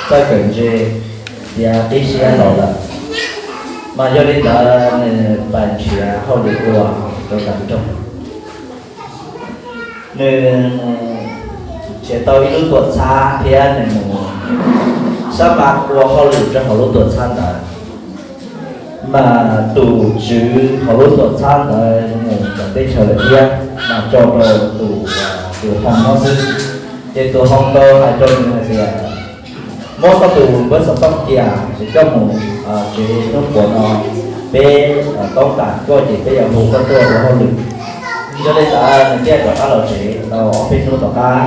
txawj kawm ntse, tiav qib siab los lawm. Mas yog li ntawd nws pais nrhiav hauj lwm ua rau nram nroog. Nws nrhiav tau ib lub tuam txhab thiab nws mus sab mas ua hauj lwm rau hauv lub tuam txhab ntawd. Mas tus tswv hauv lub tuam txhab ntawd mus txawv teb chaws lawm thiab, mas tso rau tus, tus hoo no xwb. Ces tus hoo ntawd hais rau nws hais tias, muab koj tus npawb xov tooj cia, ces koj mus tsev hnub puav no, peb toob tas koj ces peb yuav hu koj tuaj ua hauj lwm. Yog li ntawd nws thiaj rov qab los tsev tau ob peb hnub tom qab,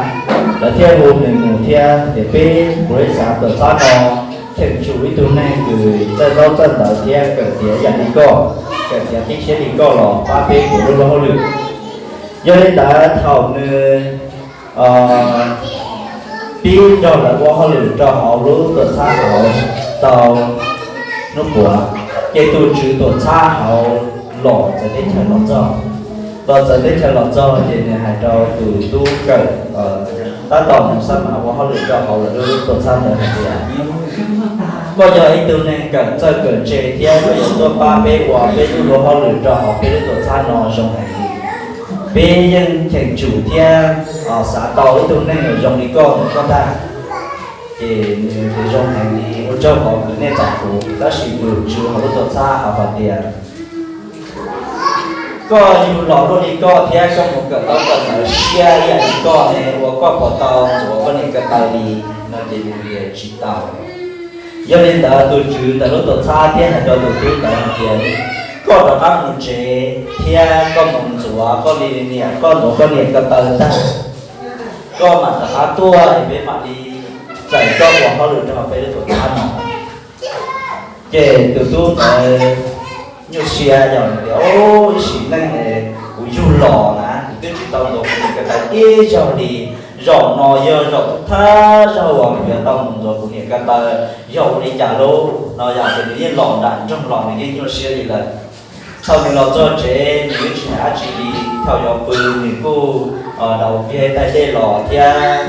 lawv thiaj hu nws mus thiab tias, peb kuv li xav tuam txhab no cheem tsum ib tug neeg kws txawj ntaub txawj ntawv thiab kawm tiav yam li koj, kawm tiav qib siab li koj los pab peb kuv lub hauj lwm. Yog li ntawd thaum nws pib nrog lawv ua hauj lwm rau hauv lub tuam txhab hauv tau hnub puav, ces tus tswv tuam txhab hauv los txawv teb chaws los txog. Los txawv teb chaws los txog ces nws hais rau tus tub kawm tab tom mus sab mas ua hauj lwm rau hauv lawv lub tuam txhab ntawd hais tias, koj yog ib tug neeg kawm txawj kawm ntse thiab koj yuav tuaj pab peb ua peb lub hauj lwm rau hauv peb lub tuam txhab no zoo heev li. Peb yeej cheem tsum thiab xav tau ib tug neeg zoo li koj ntawm koj ntag. Ces nws tias, zoo heev li, ua tsaug qhov kws nej txais kuv. Tab sis tus tswv hauv lub tuam txhab hais tias, koj yug los luaj li koj thiab koj mus kawm ntaub kawm ntawv siab ib yam li koj ne, ua koj puas tau ntxuav koj niam ko taw li? No ces nws tias tsis tau. Yog li ntawd tus tswv ntawm lub tuam txhab thiaj hais rau tus tub ntawd hais tias, koj rov qab mus tsev thiab koj mus ntxuav koj li niam, koj ntxuav koj niam ko taw tag, koj mam rov qab tuaj es peb mam li txais koj ua hauj lwm rau peb lub tuam txhab no. Ces tus tub ntawd nyuaj siab yog tias, ib sim neej kuv yug los na kuv twb tsis tau ntxuav kuv niam ko taw ib zaug li, zaum no yog zaum thawj zaug uas kuv yuav tau mus ntxuav kuv niam ko taw, yog ua li cas lauj? No yog tias nws yeej los nram nroog los nws yeej nyuaj siab li lawm. Thaum nws los txog tsev nws yeej tsis hais dab tsi li, thaum yuav pw nws kuj daus kiag daim dej los thiab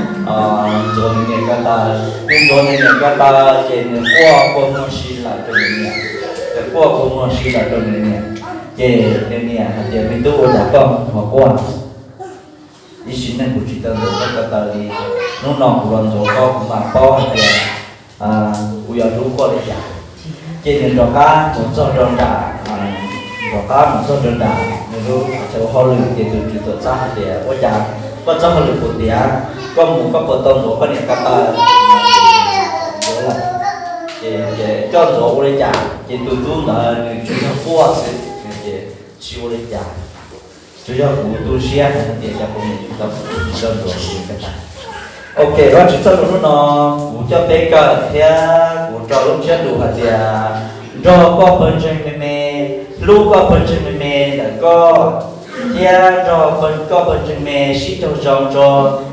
ntxuav nws niam ko taw. Nws ntxuav nws niam ko taw ces nws quaj kua muag si lawm rau nws niam. Nws quaj kua muag si lawm rau nws niam, ces nws niam hais tias, me tub, ua cas koj ho quaj? Ib sim neej kuv tsis tau ntxuav koj ko taw li, hnub no kuv los ntxuav koj kuv mam paub hais tias kuv yuav hlub koj li cas. Ces nws rov qab mus txog rau nram, rov qab mus txog rau nram nws lub chaw ua hauj lwm ces tus tswv tuam txhab hais tias, ua cas koj txoj hauj lwm puas tiav, koj mus koj puas tau ntxuav koj niam ko taw? Ces coj ntxuav ua li cas? Ces tus tub ntawd nws tsuas yog quaj xwb, tsis ua li cas. Tsuas yog kuv tu siab hais tias cov kuv niam tsis tau, kuv tsis tau ntxuav kuv niam ko taw. Ok, Vajtswv txoj lus hnub no kuv coj peb kawm thiab kuv rau lub ntsiab lus hais tias, nrog koj pawg ntseeg me me, hlub koj pawg ntseeg me me ntawm koj, thiab nrog koj pawg ntseeg me sib raug zoo tso,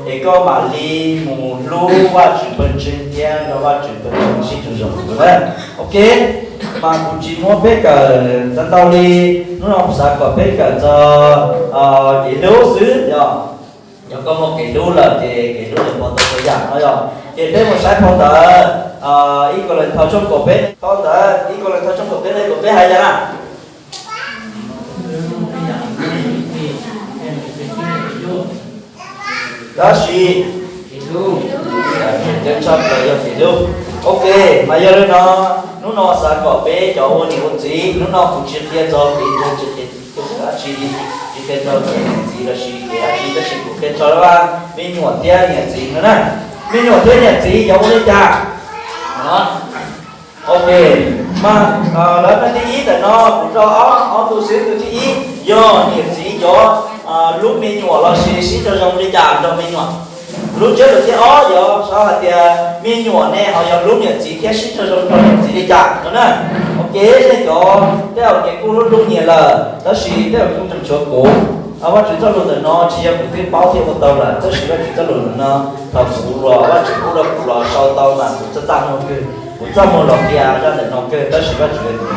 es koj mam li mus hlub Vajtswv pawg ntseeg thiab nrog Vajtswv pawg ntseeg sib raug zoo. Ok, mas kuv tsis muab peb kawm ntau ntau li, hnub no kuv xav kom peb kawm txog kev hlub xwb yog. Yog koj muaj kev hlub lawm ces kev hlub yuav pov tau txhua yam no yog. Ces peb mus saib phau ntawv Ib Kauleethaus tshooj kaum peb, phau ntawv Ib Kauleethaus tshooj kaum peb nqe kaum peb hais tias na. Tab sis, tshaj plaws yog kev hlub. Ok, mas yog li no, hnub no xav kom peb cov ua niam ua txiv, hnub no kuv tsis qhia txog kev ntseeg, tsis qhia, tsis qhia txog kev niam txiv lossis kev dab tsi, tab sis kuv qhia txog me nyuam thiab niam txiv no na. Me nyuam thiab niam txiv yuav ua li cas? Ok, mas lawv nqe thib ib ntawm no kuv rau ob, ob tug xwb. Tus thib ib, yog niam txiv yuav hlub me nyuam lossis sib raug zoo li cas nrog me nyuam. Lub ntsiab lus thib ob yuav sau hais tias me nyuam ne ho yuav hlub niam txiv thiab sib raug zoo nrog niam txiv li cas no na. Ok, nej cov tej zaum nej kuj hlub hlub nyias lawm, tab sis tej zaum kuj tseem tshuav kuv. Vajtswv txoj lus ntawm no tsis yog kuv twb paub thiab ua tau lawm, tab sis Vajtswv txoj lus ntawm no thaum kuv los Vajtswv pub rau kuv los sau tau mas kuv txaj txaj muag kawg, kuv txaj muag los qhia zaj ntawm no kawg, tab sis Vajtswv, kuv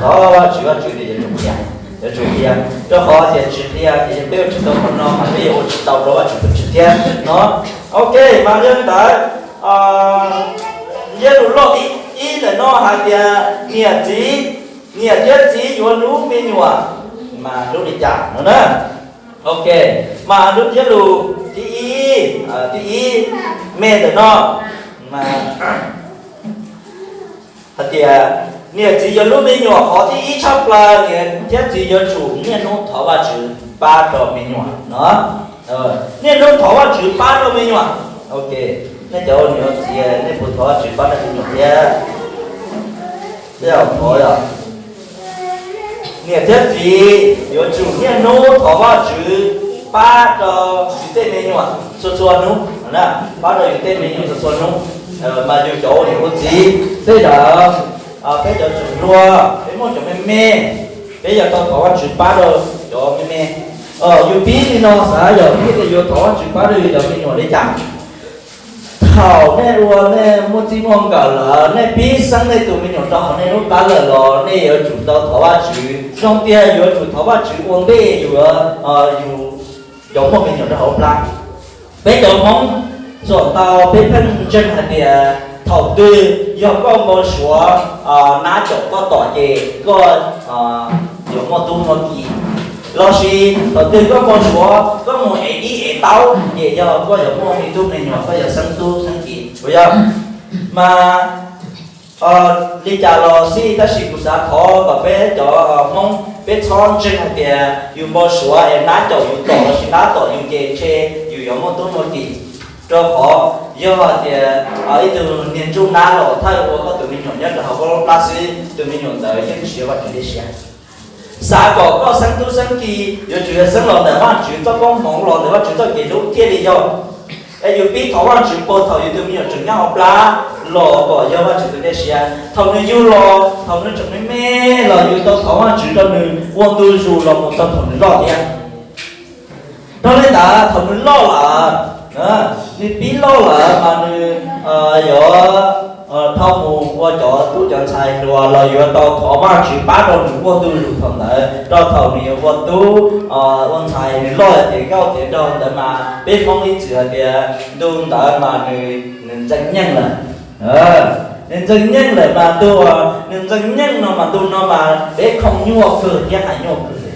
thov Vajtswv, Vajtswv tias yuav tsum qhia, yuav tsum qhia, rau qhov tias tsis qhia ces yog peb ua tsis tau qhov no mas peb yuav ua tsis tau rau Vajtswv pawg ntseeg thiab no. Ok, mas yog li ntawd Ntsiab lus loj thib ib ntawm no hais tias niam txiv, niam thiab txiv yuav hlub me nyuam mas hlub li cas no na. Ok, mas lub ntsiab lus thib ib, thib ib me ntawm no mas hais tias niam txiv yuav hlub me nyuam, qhov thib ib tshaj plaws niam thiab txiv yuav tsum niaj hnub thov Vajtswv pab rau me nyuam no. Niaj hnub thov Vajtswv pab rau me nyuam. Ok, nej cov ua niam ua txiv nej puas thov Vajtswv pab rau me nyuam thiab? Tej zaum thov yog. Niam thiab txiv yuav tsum niaj hnub thov Vajtswv pab rau yus tej me nyuam txhua txhua hnub, pab rau yus tej me nyuam txhua txhua hnub. Mas yus cov ua niam ua txiv, tej zaum peb cov tseem hluas, peb muaj cov me me, peb yuav tau thov Vajtswv pab rau cov me me. Yus pib li no xav yog pib tias yuav thov Vajtswv pab rau yus cov me nyuam li cas? Thaum nej ua nej muaj txij muaj nkawm lawm, nej pib xeeb nej tus me nyuam rau hauv nej lub plab lawm los nej yuav tsum tau thov Vajtswv. Zoo tiag yuav tsum thov Vajtswv ua ntej yus, yus cov muaj me nyuam rau hauv plab. Peb cov Hmoob txawm tau peb pheej ntseeg hais tias thaum twg yog koj npau suav nab caum koj tom ces koj yuav muaj tub muaj ki, lossis thaum twg koj npau suav koj mus ev dib ev taub ces yog koj yuav muaj me tub me nyuam, koj yuav xeeb tub xeeb ki, puas yog? Mas li cas los xij, tab sis kuv xav thov kom peb cov Hmoob peb txhob ntseeg hais tias yus npau suav es nab caum yus tom lossis nab tom yus ces ntshe yus yuav muaj tub muaj ki. Rau qhov yog hais tias ib tug niag ntsuj nab los thawj ua koj tus me nyuam nyob rau hauv koj lub plab xwb, tus me nyuam ntawd yeej tsis yog Vajtswv dej siab. Xav kom koj xeeb tub xeeb ki yuav tsum yog xeeb los ntawm Vajtswv txoj koob hmoov, los ntawm Vajtswv txoj kev hlub thiaj li yog. Es yus pib thov Vajtswv puag thaum yus tus me nyuam tseem nyob hauv plab los kom yog Vajtswv tus dej siab. Thaum nws yug los, thaum nws tseem me me los yus tau thov Vajtswv rau nws ua ntu zus los mus txog thaum nws loj thiab. Dhau li ntawd thaum nws loj lawm, nws pib loj lawm mas nws yuav dhau mus ua cov tub cov ntxhais hluas los yuav tau thov Vajtswv pab rau nws ua ntu zus thaum ntawd, rau thaum nws yuav ua tub ua ntxhais, nws loj tiav nkauj tiav nraug ntawd mas peb Hmoob ib txwm hais tias ntu ntawd mas nws, nws ntxeev nyeej lawm. Nws ntxeev nyeej lawm mas ntu, nws ntxeev nyeej no mas ntu no mas peb khoom nyuaj kawg thiab hais nyuaj kawg li.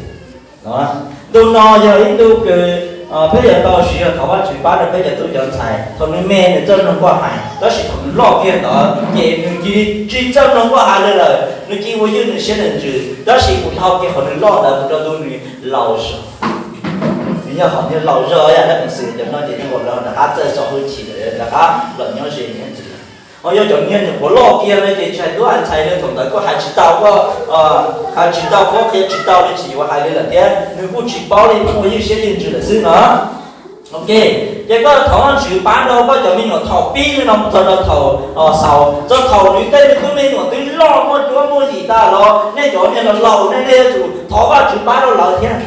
Ntu no yog ib ntu kws peb yuav tau siv thov Vajtswv pab rau peb cov tub cov ntxhais. Thaum nws me nws txawj mloog nkauj hais, tab sis thaum nws loj kiag ntawd ces nws cia li tsis txawj mloog nkauj hais li lawm, nws cia ua ywj nws siab nws ntsws. Tab sis mus dhau kiag qhov nws loj ntawd mus rau ntu nws laus zog, nws yog qhov nws laus zog yam dab neeg xwm cov no ces nws ua lawv rov qab txawj txo hwj chim lawm, rov qab los nyob ze nyob ntxiv lawm. Ho yog cov niag nyuam qhuav loj kiag no ces tsis hais tub hais ntxhais li, thaum ntawd koj hais tsis tau, koj hais tsis tau, qhuab qhia tsis tau li, tsis yuav hais li lawm thiab nws kuj tsis paub li, pheej ua ywj siab ywj ntsws lawm xwb no. Ok, ces koj thov Vajtswv pab rau koj cov me nyuam thaum pib li no mus txog rau thaum xaus, txog thaum nws tej me tub me nyuam twb loj muaj cuab muaj yim tag los nej cov niag laus laus nej, nej yuav tsum thov Vajtswv pab rau lawv thiab.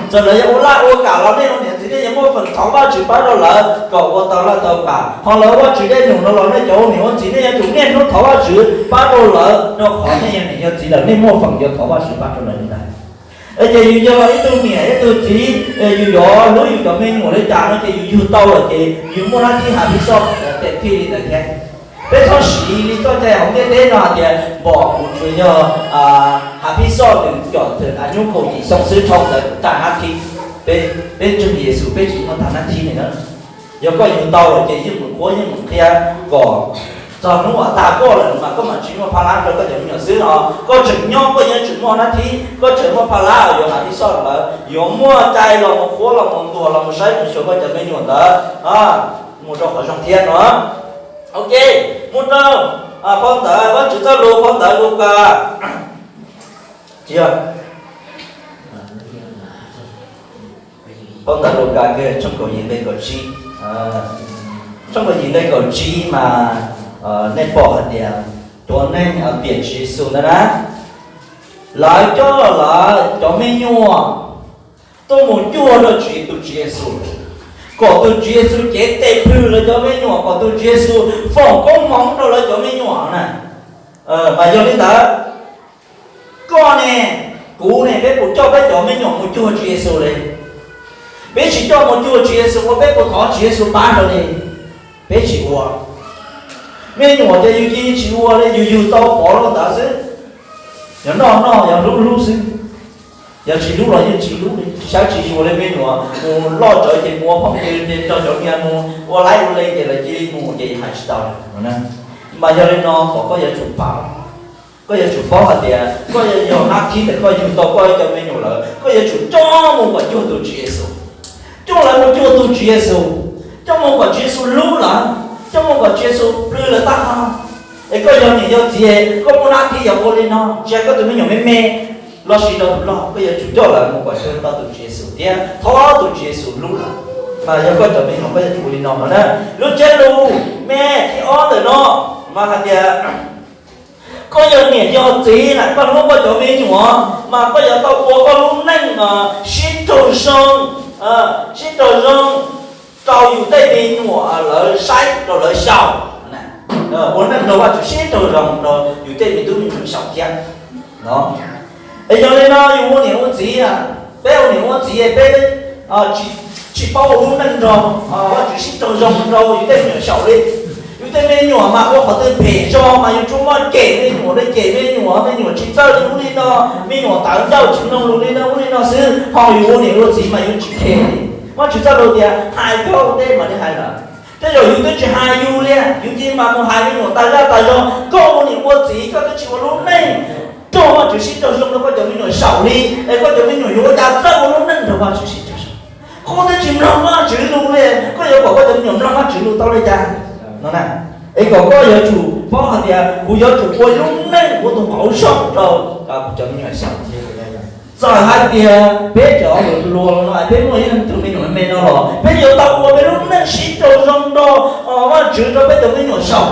Txawm lawv yuav ua laj ua kam los nej ua niam txiv nej yuav muaj feem thov Vajtswv pab rau lawv kom ua tau laj tau kam. Ho lawv Vajtswv dej num no los nej cov ua niam ua txiv nej yuav tsum niaj hnub thov Vajtswv pab rau lawv, rau qhov nej yog niam yog txiv lawm nej muaj feem yuav thov Vajtswv pab rau lawv li ntawd. Es ces yus yog ib tug niam ib tug txiv, yus yuav hlub yus cov me nyuam li cas no ces yus yug tau lawm ces yus muaj nab thib has phij xoj tes thij li ntawd thiab. Peb txhob siv li txoj cai hauv ntiaj teb no hais tias npom kuv tsuas yog has phij xoj nws com thwm av nyub kaum yim xyoo xwb dhau ntawd tag nab thib. Peb ntseeg Yexus peb tsis muaj tag nab thib li na. Yog koj yug tau lawm ces yeej meem qhuab yeej meem qhia kom txog hnub uas tag koj lawm mas koj mam tsis muaj pha lab rau koj cov me nyuam xwb no. Koj tseem nyob koj yeej tseem muaj nab thib, koj tseem muaj pha lab yuav has phij xoj ntawd, yuav muaj cai los mus qhuab los mus ntuas los mus saib mus xyuas koj cov me nyuam ntawd mus rau qhov zoo thiab no. Ok, mus rau phau ntawv Vajtswv txoj lus, phau ntawv Lukas, tsis yog, phau ntawv Lukas tshooj kaum yim nqe kaum tsib. Tshooj kaum yim nqe kaum tsib mas nej pom hais tias cov neeg piam Tswv Yexus ntawd na, lawv coj lawv cov me nyuam tuaj mus cuag rau Tswv, tus Tswv Yexus, kom tus Tswv Yexus cev tes plhws lawv cov me nyuam, kom tus Tswv Yexus foom koob hmoov rau lawv cov me nyuam na. Mas yog li ntawd, koj ne, kuv ne, peb puas coj peb cov me nyuam mus cuag Tswv Yexus li? Peb tsis coj mus cuag Tswv Yexus ua, peb puas thov Tswv Yexus pab rau li? Peb tsis ua. Me nyuam ces yus cia tsis ua li, yus yug tau pov rau ntawd xwb. Yog noj noj, yog hlub hlub xwb. Yog tsis hlub los yeej tsis hlub li, tsis saib tsis xyuas li. Me nyuam mus loj tsawv ces mus ua phooj ywg, nrog cov niag mus ua laib ua le ces lawv cia li mus ces hais tsis tau li. Mas yog li no kom koj yuav tsum paub, koj yuav tsum paub hais tias koj yuav yog nab thib ntawm koj yug tau koj cov me nyuam lawm, koj yuav tsum coj mus kom cuag tus Tswv Yexus. Coj lawv mus cuag tus Tswv Yexus, coj mus kom Tswv Yexus hlub lawv, coj mus kom Tswv Yexus plhws lawv taub hau. Es koj yog niam yog txiv, koj muaj nab thib yog ua li no, tsis hais koj tus me nyuam me me lossis rau tus loj, koj yuav tsum coj lawv mus kom cuag tau tus Tswv Yexus thiab thov tus Tswv Yexus hlub lawv. Mas yog koj cov me nyuam koj yuav tsum ua li no no na. Lub ntsiab lus me thib ob ntawm no mas hais tias koj yog niam yog txiv na, koj hlub koj cov me nyuam mas koj yuav tau ua koj lub neej sib raug zoo, sib raug zoo rau yus tej me nyuam lawv saib rau lawv xyaum. Ua neej rau Vajtswv sib raug zoo rau yus tej me tub me nyuam xyaum thiab. Es yog li no yus ua niam ua txiv, peb ua niam ua txiv peb tsis paub ua lub neej nrog Vajtswv sib raug zoo rau yus tej me nyuam xyaum li. Yus tej me nyuam mas ua qhov twg phem zog mas yus tsuas muaj cem me nyuam li, cem me nyuam, me nyuam tsis txawj li ub li no, me nyuam tawv ncauj tsis mloog lus li no ub li no xwb. Ho yus ua niam ua txiv mas yus tsis khem li. Vajtswv txoj lus tias hais koj ua ntej mas li hais lawm. Tej zaum yus twb tsis hais yus li, yus cia mas mus hais me nyuam tas zaj tas zog. Koj ua niam ua txiv koj twb tsis ua lub neej nrog Vajtswv sib raug zoo rau koj cov me nyuam xyaum li, es koj cov me nyuam yuav ua cas txawj ua lub neej nrog Vajtswv sib raug zoo? Koj twb tsis mloog Vajtswv lus li, koj yuav kom koj cov me nyuam mloog Vajtswv lus tau li cas no na? Es kom koj yuav tsum paub hais tias kuv yuav tsum ua lub neej ua tus qauv zoo rau kuv cov me nyuam xyaum. Txawm hais tias peb cov hluas no peb muaj ib leej twg me nyuam me no los peb yuav tau ua peb lub neej sib raug zoo rau Vajtswv rau peb cov me nyuam xyaum.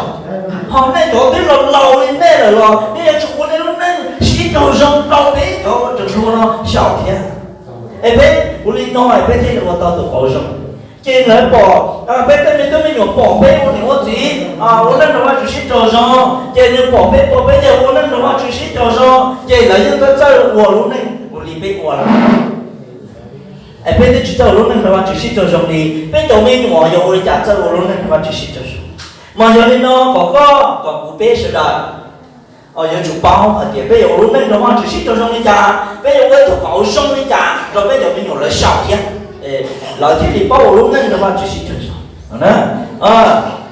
Ho nej cov twb laus laus li nej lawm los nej yuav tsum ua nej lub neej sib raug zoo rau peb cov uas tseem hluas no xyaum thiab. Es peb ua li no peb thiaj li ua tau tus qauv zoo. Ces lawv pom, peb tej me tub me nyuam pom peb ua niam ua txiv ua neej nrog Vajtswv sib raug zoo, ces nws pom peb, pom peb yawg ua neej nrog Vajtswv sib raug zoo, ces lawv yeej txawj txawj ua lub neej ua li peb ua lawm. Es peb twb tsis txawj ua lub neej nrog Vajtswv sib raug zoo li, peb cov me nyuam yuav ua li cas txawj ua lub neej nrog Vajtswv sib raug zoo? Mas yog li no kom koj kom kuv peb sawv daws yuav tsum paub hais tias peb yuav ua lub neej nrog Vajtswv sib raug zoo li cas, peb yuav ua ib tug qauv zoo li cas rau peb cov me nyuam lawv xyaum thiab, lawv thiaj li paub ua lub neej nrog Vajtswv sib raug zoo.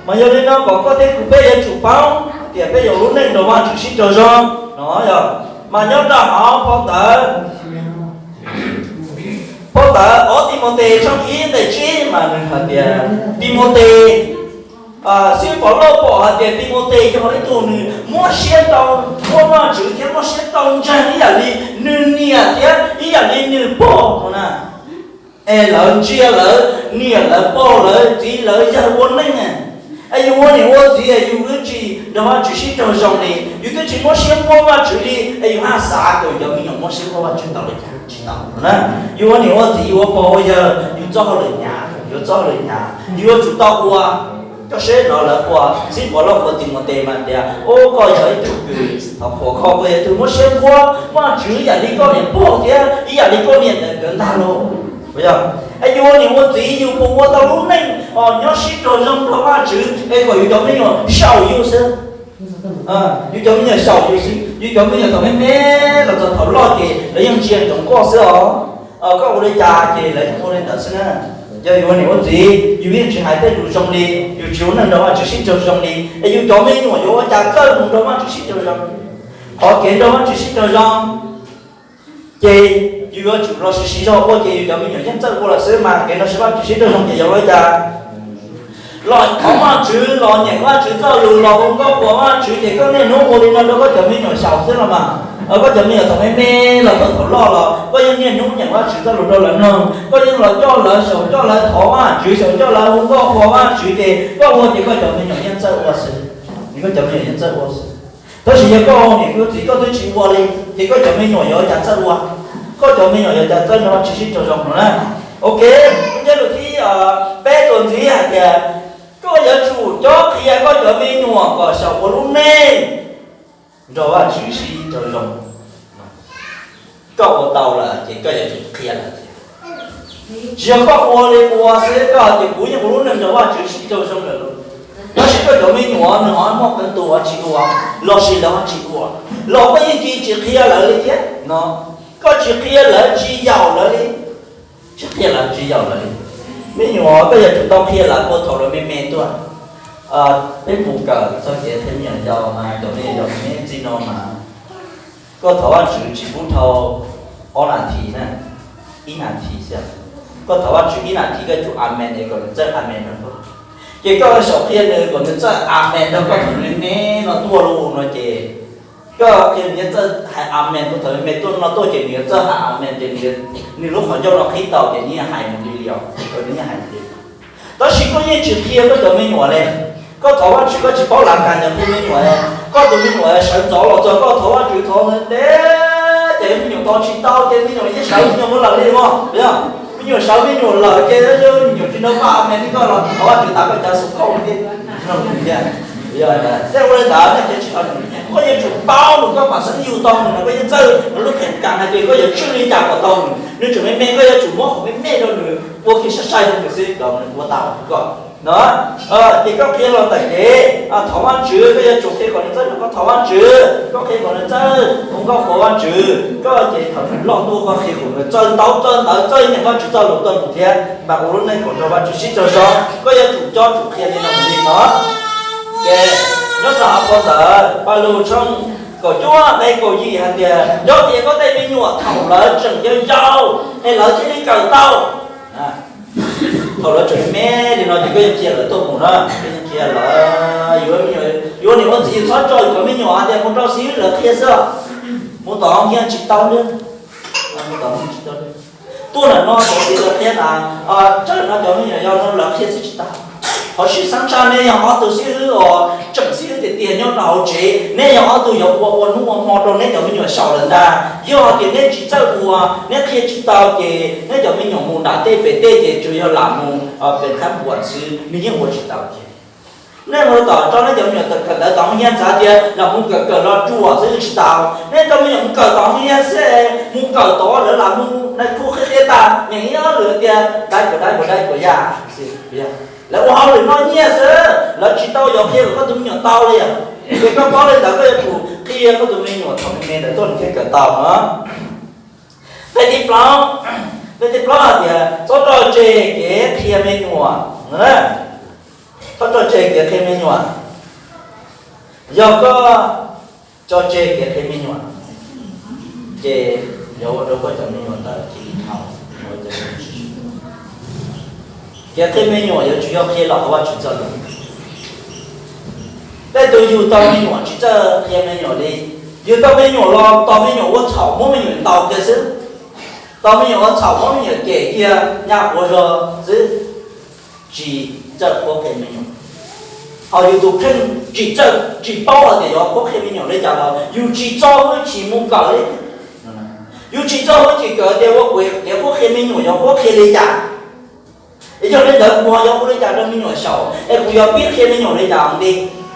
Mas yog li no kom koj thiab kuv peb yuav tsum paub hais tias peb yuav ua lub neej nrog Vajtswv sib raug zoo no yog. Mas nyob rau hauv phau ntawv, phau ntawv ob Timautes tshooj ib nqe tsib mas nws hais tias Timautes, xib Paulus pom hais tias Timautes yog ib tug nws muab siab tau muaj Vajtswv thiab muaj siab tau ntseeg ib yam li nws niam thiab ib yam li nws pog no na. Es lawv ntsia lawv niam lawv pog lawv txiv lawv yawg ua neej. Es yus ua niam ua txiv yus twb tsis nrog Vajtswv sib raug zoo li, yus twb tsis muab siab muab Vajtswv li, es yus haj xav kom yus cov me nyuam muab siab muab Vajtswv tau li cas? Tsis tau na. Yus ua niam ua txiv yus ua pog ua yawg yus txoj hauj lwm hnyav, yus txoj hauj lwm hnyav, yus yuav tsum tau ua. Koj saib no lawv qhuas, xib Paulus los qhuas Timautes mas tias, o, koj yog ib tug kws thov qhuas koj, koj yog ib tug muab siab muab Vajtswv ib yam li koj niam pog thiab ib yam li koj niam ntawd nkawd ntag lauj. Es yus ua niam ua txiv yus puas ua tau lub neej nyob sib raug zoo nrog Vajtswv es kom yus cov me nyuam xyaum yus xwb? Yus cov me nyuam xyaum yus xwb, yus cov me nyuam thaum me me los txog thaum loj ces lawv yeej ntsia ntsoov koj xwb os. Koj ua li cas ces lawv yeej ua li ntawd xwb na. Yog yus ua niam ua txiv yus yeej tsis hais tej lus zoo li, yus tsis ua neej nrog Vajtswv sib raug zoo li, es yus cov me nyuam yuav ua cas txawj mus nrog Vajtswv sib raug zoo? Qhov kev nrog Vajtswv sib raug zoo ces yus yuav tsum los sis siv zog ua ces yus cov me nyuam yeej txawj ua lawm xwb mas. Kev nrog Vajtswv sib raug zoo ces yog ua li cas? Los thov Vajtswv, los nyeem Vajtswv txoj lus, los hu nkauj qhuas Vajtswv ces koj niaj hnub ua li no rau koj cov me nyuam xyaum xwb los mas. Koj cov me nyuam thaum me me los txog thaum loj los koj yeej niaj hnub nyeem Vajtswv txoj lus rau lawv mloog, koj yeej los coj lawv xyaum, coj lawv thov Vajtswv, xyaum coj lawv hu nkauj qhuas Vajtswv ces koj ua ces koj cov me nyuam yeej txawj ua xwb. Koj cov me nyuam yeej txawj ua xwb. Tab sis yog koj ua niam ua txiv koj twb tsis ua li ces koj cov me nyuam yuav ua cas txawj ua? Koj cov me nyuam yuav ua cas txawj nrog Vajtswv sib raug zoo no na? Ok, ntsiab lus thib peb tuaj ntxiv hais tias koj yuav tsum cob qhia koj cov me nyuam kom xyaum ua lub neej nrog Vajtswv sib raug zoo. Koj ua tau lawm ces koj yuav tsum qhia lawv tias tsis yog koj ua li ua xwb, koj hais tias kuv yeej ua lub neej nrog Vajtswv sib raug zoo lawm lauj. Tab sis koj cov me nyuam nws ho muaj qee tus ho tsis ua, los sis lawv ho tsis ua, los koj yeej tsis, tsis qhia lawv li thiab no. Koj tsis qhia lawv, tsis yaum lawv li, tsis qhia lawv, tsis yaum lawv li. Me nyuam koj yuav tsum tau qhia lawv ua thaum lawv me me tuaj. Peb mus kawm txog kev qhia me nyuam yaus mas cov me nyuam yaus me ntsis no mas koj thov Vajtswv tsis pub dhau ob nas this na, ib nas this xwb. Koj thov Vajtswv ib nas this koj yuav tsum amen es kom nws txawj amen no. Ces koj xyaum qhia nws kom nws txawj amen rau koj thaum me me no tuaj los no ces koj qhia nws txawj hais amen rau thaum me me tuaj no tuaj ces nws yuav txawj hais amen ces nws lub qhov ncauj no qhib tau ces nws yeej hais mus li li os, nws yeej hais mus li. Tab sis koj yeej tsis qhia koj cov me nyuam li. Koj thov Vajtswv koj tsis paub lav kas cov qhia me nyuam, koj tus me nyuam sawv ntxov los txog koj thov Vajtswv thov ntev ces me nyuam tos tsis tau ces me nyuam yeej sawv me nyuam mus lawm li mog. Me nyuam sawv me nyuam lawm ces me nyuam tsis nrog koj amen li koj los thov Vajtswv tas koj cov xu khauj thiab. Tej ua li ntawd nej thiaj tsis tau, koj yuav tsum paub nws, koj mam xeeb yug tau nws no, koj yeej txawj lub qhia kas hais tias koj yuav tswj li cas kom tau nws. Nws tseem me me koj yuav tsum muab qhov me me rau nws ua kiag sai sai rau nws xwb los nws ua tau koj no. Ces koj qhia los ntawm kev thov Vajtswv, koj yuav tsum qhia kom nws txawj nrog koj thov Vajtswv, koj qhia kom nws txawj ua nkauj qhuas Vajtswv, koj ces thaum nws loj tuaj koj qhia kom nws txawj ntaub txawj ntawv txawj nyeem Vajtswv txoj lus tuaj mus thiab mas ua lub neej kom nrog Vajtswv sib txawj zog, koj yuav tsum cob tsum qhia li no mus li no. Ces nyob rau hauv phau ntawv Pajlug tshooj kaum cuaj nqe kaum yim hais tias, nco qhia koj tej me nyuam thaum lawv tseem yau yau es lawv thiaj li kawm tau. Thaum lawv tseem me li no ces koj yeej qhia lawv tuaj mus na, koj yeej qhia lawv, yuav, yuav niam ua txiv yus txhob tso yus cov me nyuam hais tias mus rau xib hwb lawv qhia xwb, mus tom Hmoob Nyiaj tsis tau li, mus tom Hmoob Nyiaj tsis tau li. Tuaj ntawm no cov txiv lawv qhia na, txawm no cov me nyuam yau no lawv qhia xwb tsis tau. Qhov sib xeeb tshaj nej yog ob tug xib hwb uas tseem xib hwb tiag tiag nyob rau hauv tsev, neb yog ob tug yuav ua ua hnub ua hmo rau neb cov me nyuam xyaum lawm ntag. Yog hais tias neb tsis txawj ua, neb qhia tsis tau ces neb cov me nyuam mus nram tej pem tej ces tsuas yog lam mus pem qhab npuas xwb, nws yeej ua tsis tau ces. Nej mus tom tso neb cov me nyuam kawm ntawv tom Hmoob Nyiaj txav tias lam mus kawm kawm los ruam xwb tsis tau. Nej cov me nyuam mus kawm tom Hmoob Nyiaj xwb, mus kawm tod lawv lam mus nais khu qhia qhia tas, nyeem ib ob lwm tias dai kuam dai kuam dai kuam yam. Lawv ua hauj lwm noj nyiaj xwb, lawv tsis tau yog qhia kom koj tus me nyuam tau li. Ces koj paub li ntawd koj yuav tsum qhia koj tus me nyuam thaum me me ntawd tuaj nws thiaj kawm tau na. Nqe thib plaub, nqe thib plaub hais tias txhob tso tseg kev qhia me nyuam. Txhob tso tseg kev qhia me nyuam. Yog koj tso tseg kev qhia me nyuam, ces yuav ua rau koj cov me nyuam ntawd cia li dhau. Kev qhia me nyuam yuav tsum yog qhia los hauv Vajtswv txoj lus. Tej tus yug tau me nyuam tsis txawj qhia me nyuam li. Yug tau me nyuam los tos me nyuam ua txhaum muab me nyuam ntaus kiag xwb. Tos me nyuam ua txhaum muab me nyuam cem kiag nyaj quav zog xwb. Tsis txawj qhuab qhia me nyuam. Ho yus tus kheej tsis txawj tsis paub hais tias yuav qhuab qhia me nyuam li cas los yus tsis txo hwj chim mus kawm li. Yus tsis txo hwj chim kawm tias ua kev qhuab qhia me nyuam yuav qhuab qhia li cas. Es yog li ntawd kuv ho yuav ua li cas rau me nyuam xyaum es kuv yuav pib qhia me nyuam li cas li.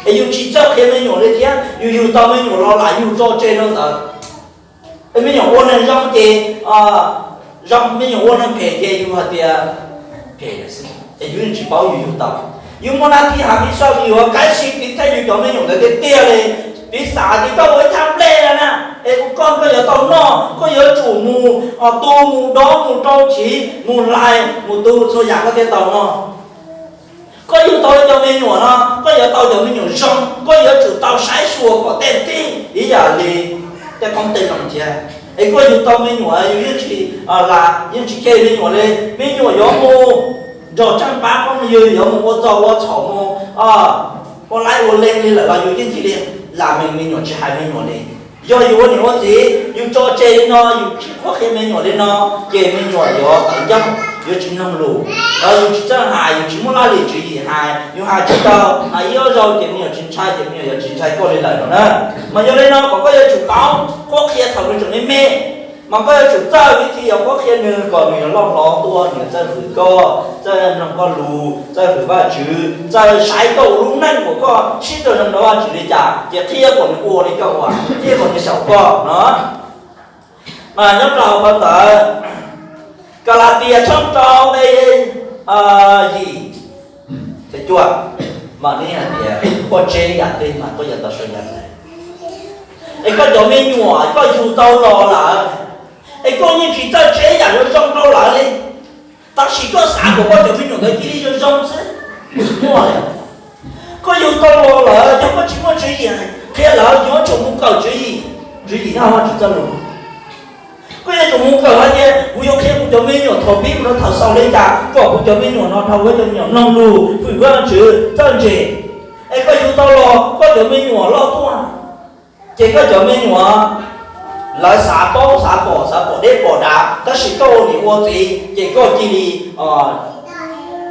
Es yus tsis txawj qhia me nyuam li thiab yus yug tau me nyuam los lam yus tso tseg rau ntawd. Es me nyuam ua neeg zoo ces zoo, me nyuam ua neeg phem ces yus hais tias phem lawm xwb es yus yeej tsis paub yus yug tau. Yus muaj nab thib hav piv xoj yus yuav kav tsij piv thaj yus cov me nyuam ntawd tiag tiag li. Piv xam tias koj ua ib thaj nplej no na, es ua koj koj yuav tau noj koj yuav tsum mus tu mus dob mus rau chiv mus hlais mus tu txhua yam koj thiaj tau noj. Koj yug tau cov me nyuam no koj yuav tau cov me nyuam zoo, koj yuav tsum tau saib xyuas kom tej tib ib yam li tej qoob tej loo thiab. Es koj yug tau me nyuam yus yeej tsis, yeej tsis cem me nyuam li. Me nyuam yuav mus nrog tseeb pab phooj ywg, yuav mus ua txog ua txhaum mus ua laib ua leej li lawm los yus yeej cia li lam me, me nyuam tsis hais me nyuam li. Yog yus ua niam ua txiv yus tso tseg li no, yus tsis qhuab qhia me nyuam li no, ces me nyuam yuav tawv ncauj, yuav tsis mloog lus, yus tsis txawj hais, yus tsis muaj laj lim tswv yim hais, yus hais tsis tau, hais ib ob zaug ces me nyuam tsis ntshai, ces me nyuam yuav tsis ntshai koj li lawm no na. Mas yog li no kom koj yuav tsum paub qhuab qhia thaum nws tseem me me, mas koj yuav tsum txawj vib thib yuav qhuab qhia nws kom nws yuav loj hlob tuaj, nws yuav txawj hwm koj, txawj mloog koj lus, txawj hwm Vajtswv, txawj saib koj ua lub neej uas koj sib raug zoo rau Vajtswv li cas, ces qhia kom nws ua li koj ua, qhia kom nws xyaum koj no. Mas nyob rau hauv phau ntawv Kalatias tshooj rau nqe yim, cuaj, Mas neb hais tias koj tseb yam twg mas koj yuav tau sau yam ntawd. Es koj cov me nyuam koj yug tau los lawm, es koj yeej tsis txawj tseb yam zoo zoo rau lawv li, tab sis koj xav kom koj cov me nyuam ntawd cia li zoo zoo xwb. Muaj li, koj yug tau los lawm yog koj tsis muaj tswv yim qhia lawv, yuav tsum mus kawm tswv yim, tswv yim nyob hauv Vajtswv txoj lus. Koj yuav tsum mus kawm hais tias kuv yuav qhia kuv cov me nyuam thaum pib mus rau thaum xaus li cas kom kuv cov me nyuam no dhau lawv cov me nyuam mloog lus, fwm Vajtswv, txawj ntse. Es koj yug tau los koj cov me nyuam loj tuaj, ces koj cov me nyuam lawv xav paub xav pom xav pom deb pom dav, tab sis koj ua niam ua txiv ces koj cia li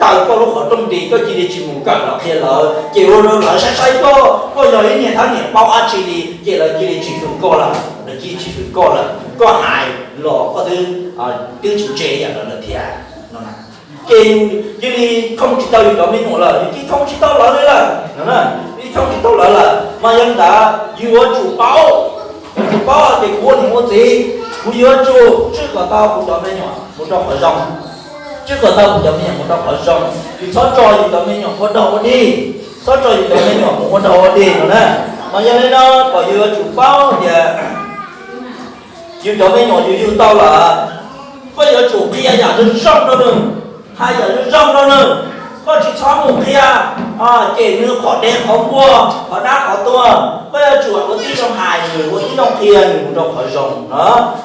taw koj lub qhov rooj nti, koj cia li tsis mus kawm los qhia lawv, ces ua rau lawv saib saib koj, koj yog ib niag thab niam paub dab tsi li, ces lawv cia li tsis fwm koj lawm, lawv cia li tsis fwm koj lawm, koj hais los koj twb, twb tsis ntse yam lawv lawm thiab. Ces yus cia li khoo tsis tau yus cov me nyuam lawm, yus cia li khoo tsis tau lawv li lawm, cia li khoo tsis tau lawv lawm. Mas yog li ntawd yus yuav tsum paub, yuav tsum paub tias kuv ua niam ua txiv, kuv yuav tsum tswj kom tau kuv cov me nyuam mus rau qhov zoo, tswj kom tau kuv cov me nyuam mus rau qhov zoo. Yus txhob tso yus cov me nyuam ua dog ua dig, txhob tso yus cov me nyuam mus ua dog ua dig no na. Mas yog li no kom yus yuav tsum paub tias yus cov me nyuam yus yug tau lawm, koj yuav tsum qhia yam zoo zoo rau nws, hais yam zoo zoo rau nws. Koj tsis txhob mus qhia cem nws qhov dev qhov npua, qhov dab qhov tuag. Koj yuav tsum ua tib zoo hais nws, ua tib zoo qhia nws mus rau qhov zoo na,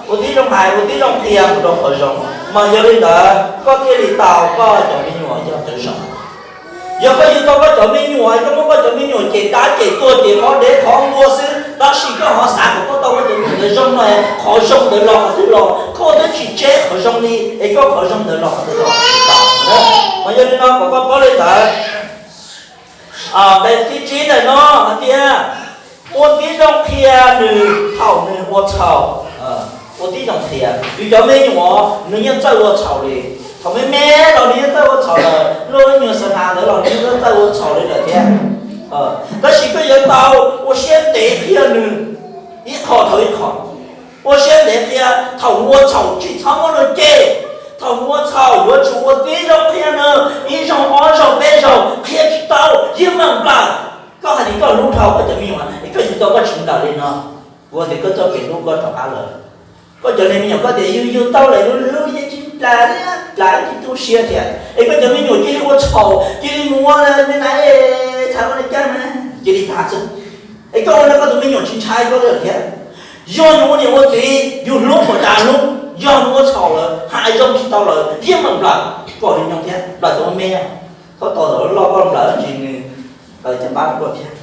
ua tib zoo hais ua tib zoo qhia mus rau qhov zoo. Mas yog li ntawd koj thiaj li tau koj cov me nyuam yog cov zoo. Yog koj yug tau koj cov me nyuam, koj muab koj cov me nyuam cem dab cem tuag cem qhov dev qhov npua xwb, tab sis koj ho xav kom koj tau koj cov me nyuam ntawd zoo no, qhov zoo ntawd los qhov twg los? Koj twb tsis tseb qhov zoo li, es koj qhov zoo ntawd los qhov twg los? Mas yog li no kom koj paub li ntawd. Nqe thib tsib ntawm no hais tias ua tib zoo qhia nws thaum nws ua txhaum. Ua tib zoo qhia, yus cov me nyuam nws yeej txawj ua txhaum li. Thaum me me los nws yeej txawj ua txhaum lawm, luaj ib nyuag xa nas ntawd los nws yeej txawj ua txhaum li lawm thiab. Tab sis koj yuav tau ua siab ntev qhia nws ib qho dhau ib qho. Ua siab ntev qhia, thaum nws ua txhaum tsis txhob muab nws cem. Thaum nws ua txhaum yuav tsum ua tib zoo qhia nws, ib zaug ob zaug peb zaug, qhia tsis tau yeej meem nplawm. Koj hais tias koj hlub dhau koj cov me nyuam es koj yug tau koj tsis nplawm li no, kuv tias koj txoj kev hlub koj rov qab lawm. Koj cov niag me nyuam koj tias yus yug tau lawm yus hlub yeej tsis nplawm, nplawm tsis tu siab thiab. Es koj cov me nyuam cia li ua txhaum, cia li mus ua me na, txhais ua li cas na, cia li tas xwb. Es koj ua rau koj tus me nyuam tsis ntshai koj li thiab. Yog nws ua niam ua txiv yus hlub kom tas hlub, yog nws ua txhaum lawm hais zoo tsis tau lawm yeej meem nplawm, kom nws nyob thiab nplawm tus me, txhob tos loj koj nplawm tsis nws tawv caj npab rau koj thiab.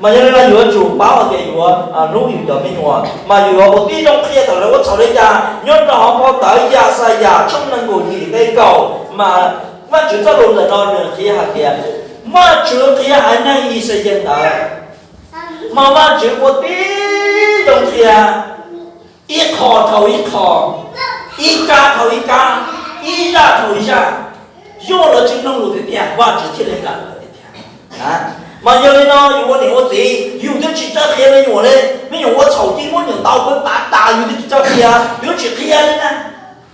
Mas yog li no yuav tsum paub hais tias yuav hlub yus cov me nyuam mas yuav ua tib zoo qhia thaum lawv ua txhaum li cas. Nyob rau hauv phau ntawv Yaxayas tshooj nees nkaum yim nqe kaum mas Vajtswv txoj lus ntawm no nws qhia hais tias, Vajtswv qhia haiv neeg Yixalayees ntawd mas Vajtswv ua tib zoo qhia ib qho dhau ib qho, ib kab dhau ib kab, ib zaj dhau ib zaj, yog lawv tsis mloog lus tiag tiag Vajtswv thiaj li nplawm lawv tiag tiag. Mas yog li no yus ua niam ua txiv yus twb tsis txawj qhia me nyuam li. Me nyuam ua txhaum cia li muab nyuam ntaus pab tas tas yus twb tsis txawj qhia, yus tsis qhia li na.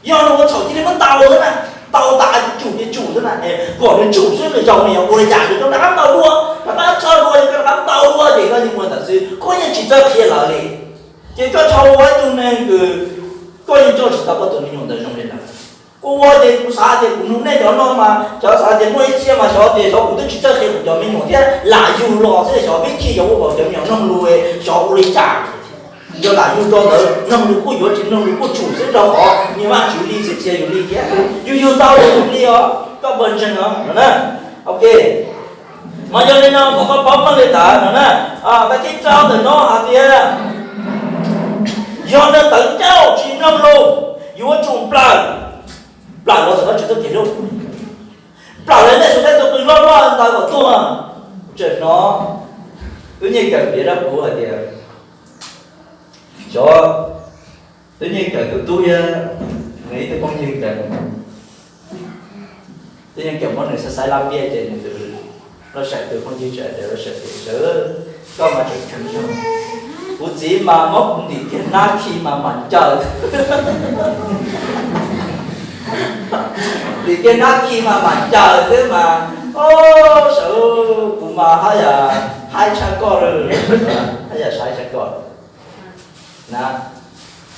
Yog nws ua txhaum cia li muab ntaus xwb na, ntaus tas tsum ces tsum xwb na, kom nws tsum xwb nws zaum nws yuav ua li cas nws rov qab ntaus dua, rov qab txhawj dua, rov qab ntaus dua ces koj yeej ua ntawd xwb, koj yeej tsis txawj qhia lawv li. Ces koj txhob ua ib tug neeg kws koj yeej coj tsis tau koj tus me nyuam ntawd zoo li lawm. Kuv ua ces kuv xav tias kuv nug nej cov no mas cov xav tias muaj ib txhia mas xyov tias xyov kuv twb tsis txawj qhia kuv cov me nyuam thiab lam yug los xwb xyov vib thij xyov ua kom cov me nyuam mloog lus xyov ua li cas. Yog lam yug rau ntawd mloog lus kuj yuav tsis mloog lus kuj tsum xwb rau qhov niag Vajtswv li xwb txiav yus li thiab. Yus yug tau yus li os, koj npawg ntseeg os no na. Ok, mas yog li no kom koj paub meej li ntawd no na. Nqe thib rau ntawm no hais tias yog neeg tawv ncauj tsis mloog lus, yuav tsum nplawm. Nplawm los txawm Vajtswv txoj kev hlub, nplawm lawv nej tus qe tus qws loj loj ntawd kom tuag. Tseem hnov tub Nyiaj Kawm piav rau kuv hais tias xyov tub Nyiaj Kawm tus tub thiab nws ib tug phooj ywg ntawd, tub Nyiaj Kawm muab nws xaiv xaiv laj piaj ces nws tus loj saim tus phooj ywg tseem hais tias loj saim tias, Sawv, koj mas tseem tsheej zog. Kuv txiv mas muab kuv ntim kiag nab khi mas mam ncaws, ntim kiag nab khi mas mam ncaws xwb mas Au, sawv, kuv mas haj yam haib tshaj koj li, haj yam haib tshaj koj na.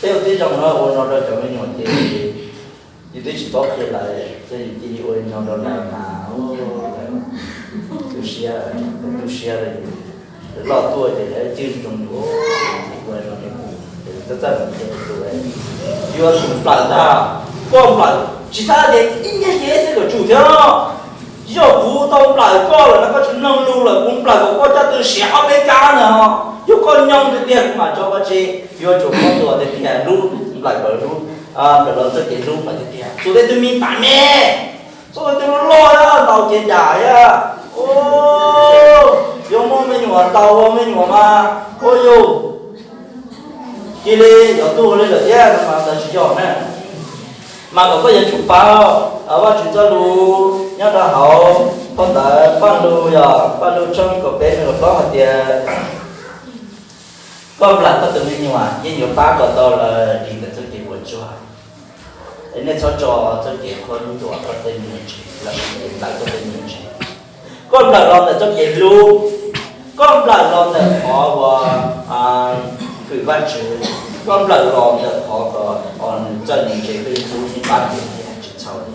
Peb ua tib zoo no ua no rau cov me nyuam ces yus twb tsis paub qhia lawv, ces yus cia li ua li no rau lawv mas tu siab, tu siab li. Lawv loj tuaj ces lawv cwj zoo ua no rau kuv, ces txawj txawj qhia tus, yuav tsum nplawm ntag. Koj nplawm tsis tas tias ib nyuag ces xwb kom tsum thiab. Yog kuv tau nplawm koj lawm no koj tsis mloog lus lawm, kuv nplawm kom koj caj tw siav ob peb kab na, yog koj nyoog tiag tiag kuv mam tso koj tseg. Yuav tsum muab tua tiag tiag, lub nplawm kom lub, nplawm los txoj kev hlub mas tiag tiag. Txhua tej tug me pam me, txhua tej tug loj loj ntaus ces dam thiab. Yuav muaj me nyuam ntaus ua me nyuam mas, ua yus cia li yuav tuag li lawm thiab no mas ntawd tsis yog na. Mas kom koj yuav tsum paub Vajtswv txoj lus nyob rau hauv phau ntawv Paj Lug, yog Paj Lug tshooj kaum peb nqe kaum plaub hais tias, koj nplawm koj tus me nyuam yeej yuav pab kom tau lawv dim ntawm txoj kev puas tsuaj. Es nej txhob tso txoj kev qhuab ntuas koj tej me nyuam tsev, los sis kev nplawm koj tej me nyuam tsev. Koj nplawm los ntawm txoj kev hlub, koj nplawm los ntawm qhov uas hwm Vajtswv, koj nplawm los ntawm qhov kom nws txawj nws ntse, koj yeej hlub yeej pab nws thiab tsis txhaum li.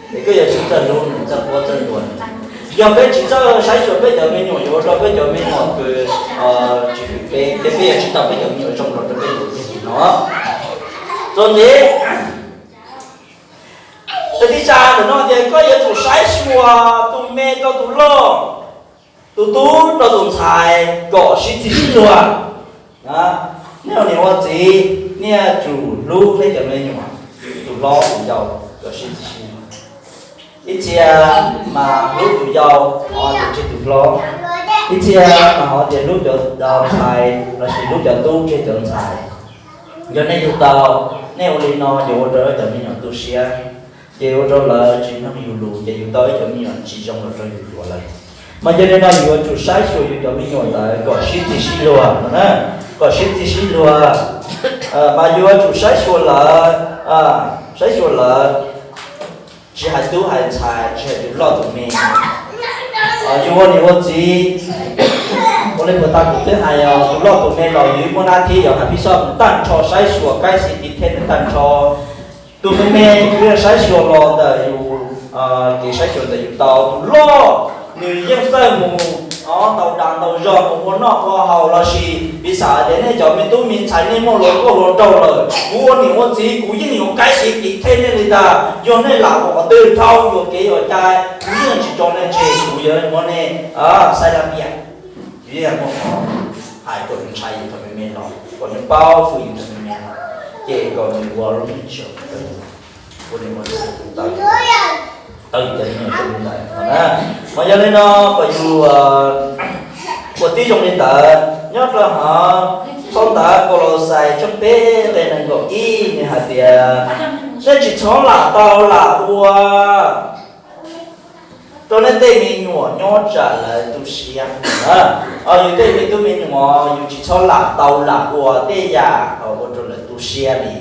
Es koj yuav tsum txawj hlub nws, txawj qhuab txawj ntuas nws. Yog peb tsis txawj saib xyuas peb cov me nyuam yuav ua rau peb cov me nyuam kws tsis hwm peb, ces peb yuav tsis tau peb cov me nyuam zoo los rau peb tus no. Txuas ntxiv, tag thib tsam ntawm no tias koj yuav tsum saib xyuas tus me rau tus loj, tus tub rau tus ntxhais kom sib txig sib luag. Nej ua niam ua txiv, nej yuav tsum hlub nej cov me nyuam, tus hlob tus yau kom sib txig sib luag. Ib txhia mas hlub tus yau hov tias tseg tus hlob, ib txhia mas hov tias hlub cov ntxhais los sis hlub cov tub tseg cov ntxhais. Yog nej yug tau, nej ua li no ces ua rau cov me nyuam tu siab, ces ua rau lawv tsis mloog yus lus, ces yus tau ib cov me nyuam tsis zoo los rau yus yuav lawm. Mas yog li no yus yuav tsum saib xyuas yus cov me nyuam ntawd kom sib txig sib luag no na, kom sib txig sib luag. Mas yus yuav tsum saib xyuas lawv, saib xyuas lawv, tsis hais tub hais ntxhais, tsis hais tus loj tus me. Yus ua niam ua txiv, ua li puag ta kuv twb hais os, tus loj tus me los yus muaj nab thib yog hais phij xoj tag nrho, saib xyuas kaib xis tiv thej nws tag nrho. Tus me me yus yeej saib xyuas los ntawm yus, kev saib xyuas ntawm yus tau. Tus loj nws yeej txawj mus ntaus dag ntaus zog mus ua noj ua haus los sis piv xam tias nej cov me tub me ntxhais nej muaj hluas nkauj hluas nraug lawm, kuv ua niam ua txiv kuv yeej yuav kaib xis tiv thej nej li ntag. Yog nej lam ua qhov twg dhau yuam kev yuam cai, kuv yeej tsis tso nej tseg, kuv yuav muab nej xaib lab npiaj. Yus yeej muaj qhov hais kom nws ntshai yus thaum me me los, kom nws paub hwm yus thaum me me los, ces kom nws ua lub neej tshiab ua niam ua txiv tau yus cov me nyuam zoo li ntawd no na. Mas yog li no kom yus ua tib zoo li ntawd. Nyob rau hauv phau ntawv Kaulauxais tshooj peb nqe nees nkaum ib nws hais tias, nej tsis txhob lam tau lam ua rau nej tej me nyuam nyob tsam lawv tu siab. Yus tej me tub me nyuam yus tsis txhob lam tau lam ua tej yam ua rau lawv tu siab li.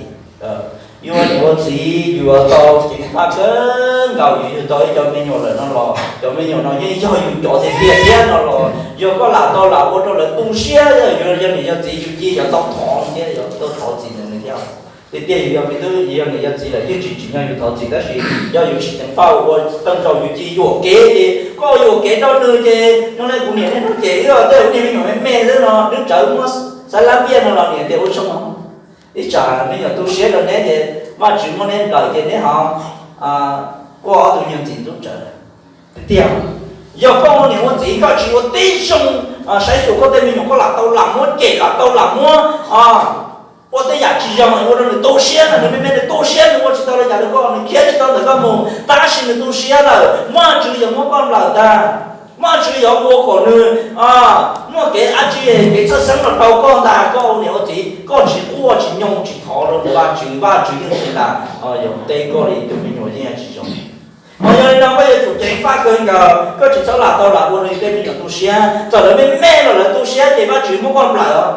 Yus ua niam ua txiv yus yuav tau ceev faj kawg nkaus, yus yug tau ib cov me nyuam lawm no los cov me nyuam no yeej yog yus cov tiag tiag thiab no los, yog koj lam tau lam ua rau lawv tu siab, yus yog niam yog txiv yus cia yuav tau thov thiab, yuav tau thov txim ntawm nws thiab. Tiag tiag yus yog me tub yus yog niam yog txiv lawm yeej tsis tsim nyog yus thov txim, tab sis yog yus tsis ceev faj ua tau nraus yus cia yuam kev ces koj yuam kev rau nws ces no ne, kuv niam nej hnub ces wb tej ua niag me nyuam me me xwb no twb tsawv muab xaib lab npiaj no los niam tias ua tsaug, ib tsam me nyuam tu siab rau neb ces Vajtswv muab neb nplawm ces neb ho quaj ob tug nyuag ntxim ntub tsawv. Tiag tiag, yog koj ua niam ua txiv koj tsis ua tib zoo saib xyuas koj tej me nyuam, koj lam tau lam muab cem, lam tau lam muab ua tej yam tsis zoo ua rau nws tu siab no, nws me me nws tu siab, nws ua tsis tau li cas rau koj, nws khiav tsis tau ntawm koj mus, tab sis nws tu siab lawm, Vajtswv yuav muab koj nplawm ntag. Vajtswv yuav ua kom nws muaj kev dab tsi, kev txhawj xeeb los rau koj ntag. Koj ua niam ua txiv koj tsis quaj tsis nyoog tsis thov rau Vajtswv, Vajtswv yeej tsis tas yuav teb koj li, tus me nyuam yeej tsis zoo. Mas yog li no koj yuav tsum ceev faj kawg nkaus, koj tsis txhob lam tau lam ua rau tej me nyuam tu siab. Txawm lawv me me los lawv tu siab ces Vajtswv muab koj nplawm os.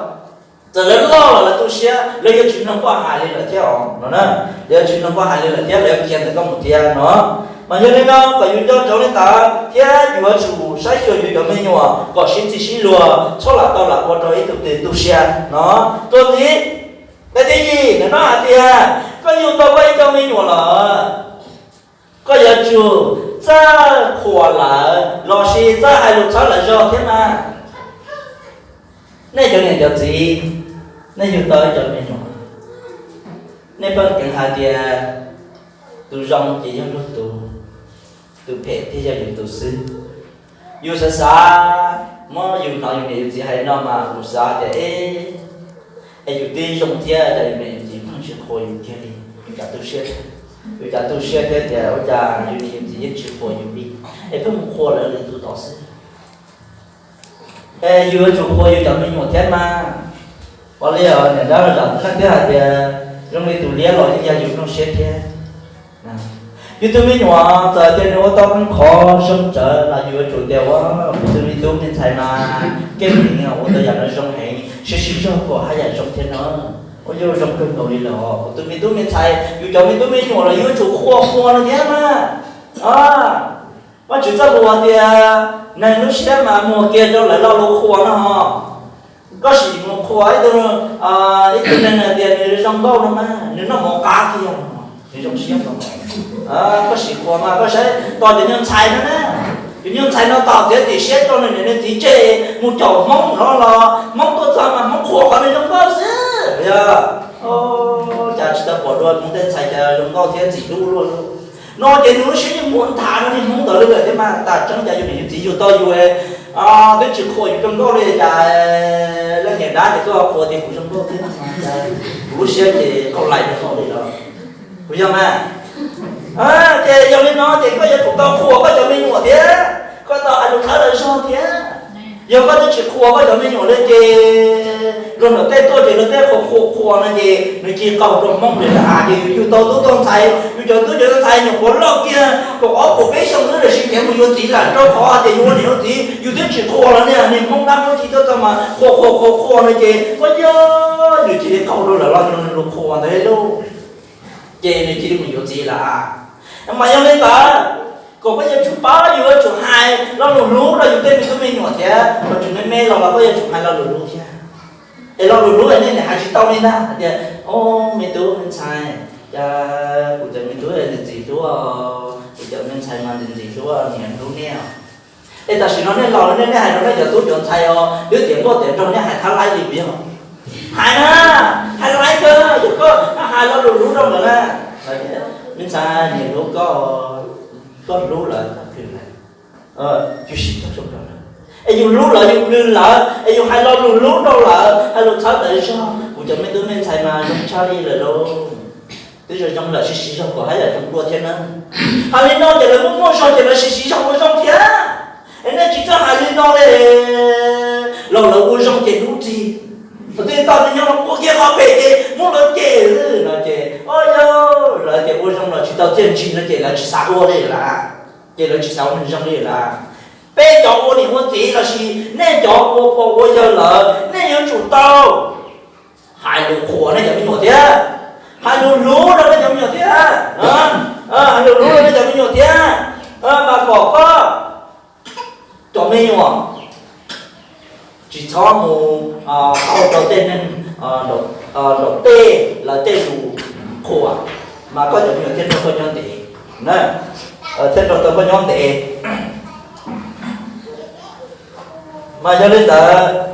Txawm lawv loj los lawv tu siab, lawv yuav tsis mloog koj hais li lawm thiab os no na. Lawv yuav tsis mloog koj hais li lawm thiab, lawv yuav khiav ntawm koj mus thiab no. Mas yog li no kom yus nco ntsoov li ntawd thiab yuav tsum saib xyuas yus cov me nyuam kom sib txig sib luag, txhob lam tau lam ua rau ib tug twg tu siab no. Tuag ntxiv, nqe thib yim ntawm no hais tias koj yug tau koj ib co me nyuam lawm, koj yuav tsum txawj qhuas lawv lossis txawj hais lus txhawb lawv zog thiab mas. Nej cov niam cov txiv, nej yug tau ib co me nyuam, nej pheej keev hais tias tus zoo ces yog luag tus, tus phem thiaj yog yus tus xwb. Yus xav xav, muab yus hnov yus niam yus txiv hais no mas yus xav tias, es yus twb zoo thiab cas yus niam yus txiv pheej tsis qhuas yus kiag li? Yus cas tu siab thiab, yus cas tu siab thiab tias ua cas yus niam yus txiv yeej tsis qhuas yus li, es pheej mus qhuas lawv lwm tus tod xwb. Es yus yuav tsum qhuas yus cov me nyuam thiab mas. Ua li os, niam dab laug Zam Thaj twb hais tias zoo li tus liab los yeej yog yus nplooj siab thiab. Yus tus me nyuam txawm tias nws ua tau qee qhov zoo tsawv los yus yuav tsum tias ua, kuv tus me tub me ntxhais mas keej heev, ua tau yam no zoo heev, sib sib zog kom haj yam zoo thiab no. Ua yus zoo kawg nkaus li los kuv tus me tub me ntxhais, yus cov me tub me nyuam los yuav tsum qhuas qhuas no thiab mas. Vajtswv txoj lus hais tias neeg lub siab mas muag kiag rau lawv lo lus qhuas no ho. Koj sim mus qhuas ib tug, ib tug neeg hais tias nws zoo nkauj no mas nws noj mov qab kiag, nws zoo siab no. Koj sim qhuas mas koj saib tos cov nyuag ntxhais no na, cov nyuag ntxhais no tos txiav txim siab rau nws niam nws txiv tseg mus caum Hmoob no los Hmoob tuaj txog mas Hmoob qhuas qhov nws zoo nkauj xwb yog. Cas tsis tau pom dua Hmoob tej ntxhais cas zoo nkauj thiab ntxim hlub luaj no ces nws lub siab yeej muaj nthav no niag Hmoob ntawd li lawm thiab mas. Tas tseeb cas yus niam yus txiv yug tau yus twb tsis qhuas yus zoo nkauj li cas, leej niam dab ces tuaj qhuas tias kuv zoo nkauj thiab, kuv lub siab ces qaug lais rau hauv li los kuv yog mas. Ces yog li no ces koj yuav tsum tau qhuas koj cov me nyuam thiab, koj tau hais lus txhawb lawv zog thiab. Yog koj twb tsis qhuas koj cov me nyuam li ces luag nram tej tuaj ces luag tej qhuas qhuas qhuas no ces nws cia li qaug rau Hmoob li lawm. Ces yus yug tau tub tau ntxhais, yus cov tub cov ntxhais nyuam qhuav loj kiag kaum ob kaum peb xyoo xwb los sis khiav mus yuav txiv lawm rau qhov tias yus ua niam ua txiv yus twb tsis qhuas los niag niag Hmoob dab Hmoob tsis tuaj txog mas qhuas qhuas qhuas qhuas no ces ua yog nws cia li qaug rau lawm los nws qhuas ntawd lauj, ces nws cia li mus yuav txiv lawm. Mas yog li ntawd, kom koj yuav tsum paub, yus yuav tsum hais lo lus hlub rau yus tej me tub me nyuam thiab, los tseem me me los los koj yuav tsum hais lo lus hlub thiab. Es lo lus hlub nej niam hais tsis tau li ntag hais tias, o, me tub me ntxhais, cas kuv cov me tub ntxim ntxim hlub, kuv cov me ntxhais mas ntxim ntxim hlub, niam hlub nej. Es tam sim no nej laus lawm nej hais rau nej cov tub cov ntxhais os, twb tiav nkauj tiav nraug nej hais thab laib li puas yog? Hais na, hais laib kawg, yog koj hais lo lus hlub rau lawv na, me ntxhais niam hlub koj, koj hlub lawv koj plhws lawv, yus sib cog zoo rau lawv, es yus hlub lawv yus plhws lawv es yus hais lo lus hlub rau lawv, hais lus txhawb lawv zog, kuv cov me tub me ntxhais mas zoo tshaj li lawm lauj. Twb zoo zoo lawm sib sib zog kom haj yam zoo dua thiab na. Hais li no ces lawv muaj muaj zog ces lawv sib sib zog ua zoo thiab. Es nej tsis txawj hais li no li, los lawv ua zoo ces hlub txij. Thaum twg tau nws nyob los ua kiag qhov phem ces muab lawv cem no ces, o yog lawv tias ua zoo los tsis tau txiaj ntsig no ces lawv tsis xav ua li lawm, ces lawv tsis xav ua neeg zoo li lawm. Peb cov ua niam ua txiv lossis nej cov ua pog ua yawg lawm nej yuav tsum tau hais lus qhuas nej cov me nyuam thiab, hais lus hlub rau nej cov me nyuam thiab, hais lus hlub rau nej cov me nyuam thiab, mas kom koj cov me nyuam tsis txhob mus qaug rau tej neeg nram tej lawv tej lus qhuas, mas koj cov me nyuam thiaj nrog koj nyob ntev, thiaj nrog tau koj nyob ntev. Mas yog li ntawd,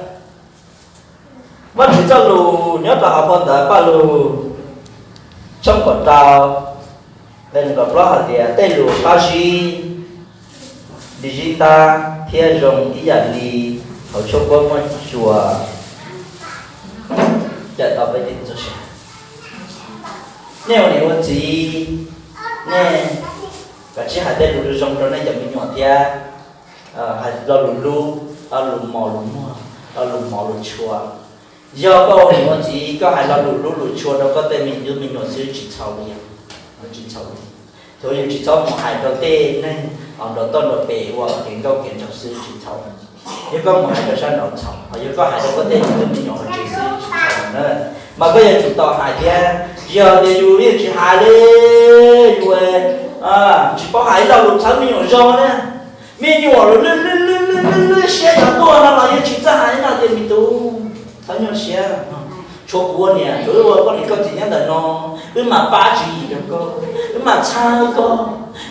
Vajtswv txoj lus nyob rau hauv phau ntawv Pajlug tshooj kaum rau nqe nees nkaum plaub hais tias tej lus qab zib li zib ntab thiab zoo ib yam li hauv tshuaj kuab muaj cua cawm tau peb cov txoj sia. Nej ua niam ua txiv, nej kav tsij hais tej lus zoo rau nej cov me nyuam thiab, hais lo lus hlub, lo lus mos lus muag, lo lus mos lus tshua. Yog koj ua niam ua txiv koj hais lo lus hlub lus tshua rau koj tej me tub me nyuam xwb tsis txhaum li, tsis txhaum li. Tsuav yus tsis txhob mus hais rau tej neeg nram toj nram pem uas kev nkauj kev nraug xwb tsis txhaum. Yog koj mus hais rau sab nraud txhaum, ho yog koj hais rau koj tej me tub me nyuam hauv tsev xwb tsis txhaum na. Mas koj yuav tsum tau hais thiab, yog tias yus yeej tsis hais li, yus tsis paub hais ib lo lus txhawb me nyuam zoo na. Me nyuam lwj lwj lwj lwj siab cov tuaj no los yeej tsis txawj hais ib lo tias me tub, txhob nyuaj siab. Tshuav kuv ua niam, tshuav wb ua poj niam koj txiv nyob ntawm no, wb mam pab tswv yim rau koj, wb mam txhawb koj,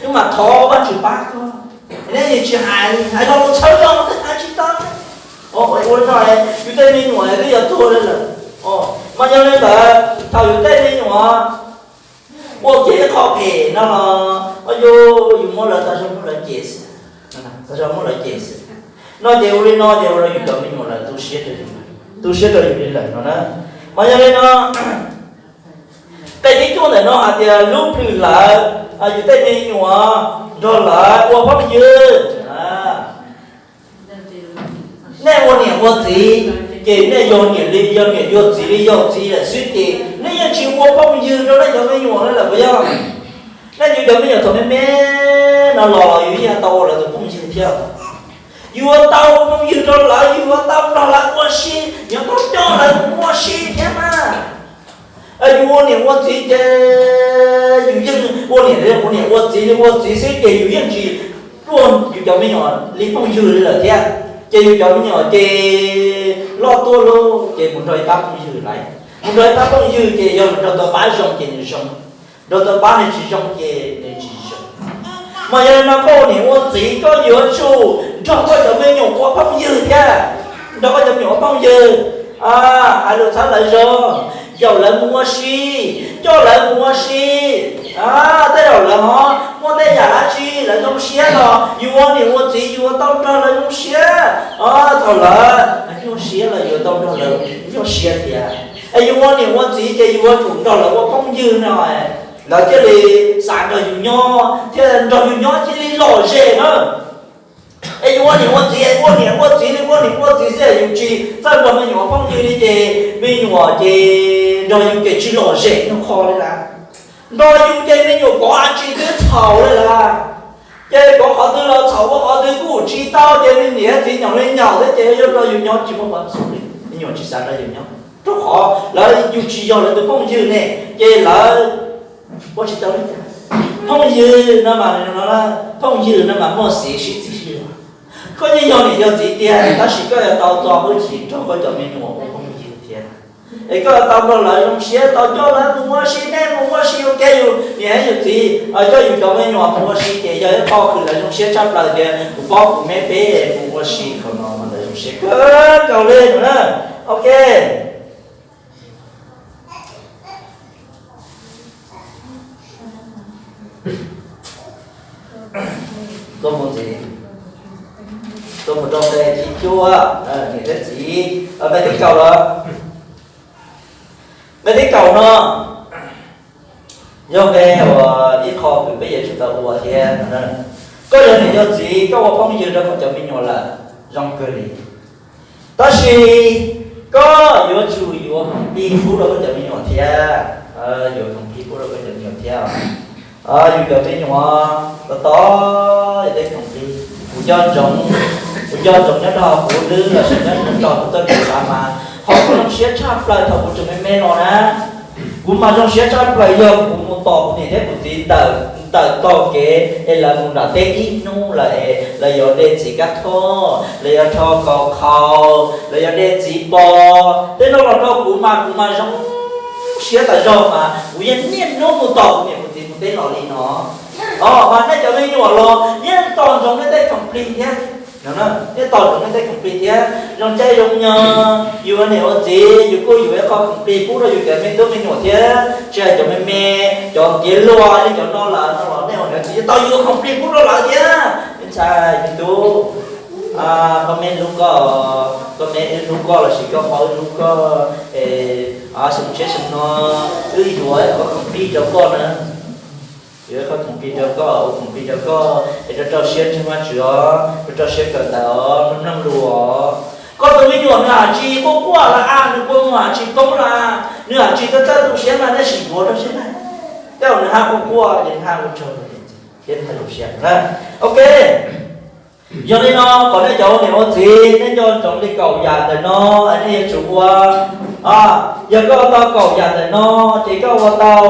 wb mam thov Vajtswv pab koj. Nej yeej tsis hais, hais lo lus txhawb zoo twb hais tsis tau. Ua li no yus tej me nyuam twb yuav tuag li lawm. Mas yog li ntawd thaum yus tej me nyuam ua kiag ib qho phem no los yus, yus muab lawv, tag zog muab lawv cem xwb, tag zog muab lawv cem xwb. No ces ua li no ces ua rau yus cov me nyuam lawv tu siab rau yus, tu siab rau yus li lawm no na. Mas yog li no, nqe thib cuaj ntawm no hais tias hlub plhws lawv, yus tej me nyuam nrog lawv ua phooj ywg. Nej ua niam ua txiv ces nej yog niam li yog niam, yog txiv li yog txiv lawm xwb ces nej yeej tsis ua phooj ywg rau nej cov me nyuam li lawm puas yog? Nej yus cov me nyuam thaum me me no los yus yeej tau ua lawv tus phooj ywg thiab. Yus yuav tau ua phooj ywg rau lawv, yus yuav tau nrog lawv ua si, yus yuav tau coj lawv mus ua si thiab mas. Yus ua niam ua txiv ces yus yeej ua niam li ua niam, ua txiv li ua txiv xwb ces yus yeej tsis ua yus cov me nyuam li phooj ywg li lawm thiab. Ces yus cov me nyuam ces loj tuaj lauj ces mus nrog ib pab phooj ywg lawm, mus nrog ib pab phooj ywg ces yog nws nrog tau pab zoo ces nws zoo, nrog tau pab nws tsis zoo ces nws tsis zoo. Mas yog li no koj ua niam ua txiv koj yuav tsum nrog koj cov me nyuam ua phooj ywg thiab, nrog koj cov me nyuam ua phooj ywg, hais lus txhawb lawv zoo, yaum lawv mus ua si, coj lawv mus ua si. Tej zaum lawv ho muaj tej yam dab tsi lawv zoo siab los yus ua niam ua txiv yus yuav tau nrog lawv zoo siab. Thaum lawv nyuaj siab los yus yuav tau nrog lawv nyuaj siab thiab. Es yus ua niam ua txiv ces yus yuav tsum nrog lawv ua phooj ywg no, lawv thiaj li xav nrog yus nyob, thiaj nrog yus nyob thiaj li lom zem na. Es yus ua niam ua txiv, ua niam ua txiv li ua niam ua txiv xwb yus tsis txawj nrog me nyuam phooj ywg li ces me nyuam ces nrog yus ces tsis lom zem nyob qhov li lawm. Nrog yus ces me nyuam kov dab tsi twb txhaum li lawm. Ces kov qhov twg los txhaum, ua qhov twg kuj tsis tau ces me niam txiv nyaum li nyaum xwb ces yog nrog yus nyob tsis muaj peev xwm li, me nyuam tsis xav nrog yus nyob. Rau qhov lawv yus tsis yog lawv tus phooj ywg ne, ces lawv ua tsis tau li cas. Phooj ywg no mas, phooj ywg no mas muaj xiv sib txig sib luag. Koj yeej yog niam yog txiv tiag tab sis koj yuav tau txo hwj chim nrog koj cov me nyuam ua phooj ywg thiab. Es koj yuav tau nrog lawv zoo siab, tau coj lawv mus ua si, nej mus ua si ua ke, yus niam yus txiv coj yus cov me nyuam mus ua si ces yog ib qho uas lawv zoo siab tshaj plaws tias kuv pab kuv me peb mus ua si, qhov no mas lawv zoo siab kawg nkaus li no na. Ok. Tuaj mus ntxiv, tuaj mus rau nqe thib cuaj, niam thiab txiv, nqe thib kaum los, nqe thib kaum no yog nqe uas ib qho uas peb yuav tsum tau ua thiab. Koj yog niam yog txiv, koj ua phooj ywg rau koj cov me nyuam lawm, zoo kawg li. Tab sis koj yuav tsum yuav khoom plig pub rau koj cov me nyuam thiab. Yuav khoom plig pub rau koj cov me nyuam thiab. Yus cov me nyuam tos tos yus tej khoom plig. Kuv nco ntsoov, kuv nco ntsoov nyob rau kuv lub los sis nyob rau kuv txoj kev xav mas qhov kuv zoo siab tshaj plaws thaum kuv tseem me me los na, kuv mas zoo siab tshaj plaws yog kuv mus tos kuv niam thiab kuv txiv ntawm, ntawm tog kev es lawv mus nram teb ib hnub lawm es lawv yuav de txiv kab thoj, lawv yuav rho kaus qhaus, lawv yuav de txiv pos, tej no los rau kuv mas kuv mas zoo siab tas zog mas kuv yeej niaj hnub mus tos kuv niam kuv txiv mus teb los li no. Os, mas nej cov me nyuam los yeej tos ntsoov nej tej khoom plig thiab. Nej tos ntsoov nej tej khoom plig thiab. Zoo caij zoo nyoog yus ua niam ua txiv yus kuj yuav ib qho khoom plig pub rau yus cov me tub me nyuam thiab, tsis hais cov me me, cov tiav luag li cov no lawm no los nej ua niam txiv tau yuav khoom plig pub rau lawv thiab. Ntshai me tub, koj me hlub koj, koj me wb hlub koj los sis koj pog wb hlub koj, es xyoo tshiab xyoo no wb yuav ib qho khoom plig rau koj na. Yuav ib qho khoom plig rau koj, ua khoom plig rau koj es rau rau siab ntseeg Vajtswv os, rau rau siab kawm ntawv os, mloog mloog lus os. Koj tus me nyuam nws hais tsis quaj quaj los a, nws kua muag hais tsis poob los a, nws hais tsis txawj txawj tu siab mas nej sim yuav rau siab na. Tej zaum nws haj quaj quaj ces nws haj ua tsaug thiab nws haj zoo siab. Ok. Yog li no kom nej cov ua niam ua txiv nej nco ntsoov li kaum yam ntawm no, nej yuav tsum ua Yog koj ua tau kaum yam ntawm no, ces koj ua tau,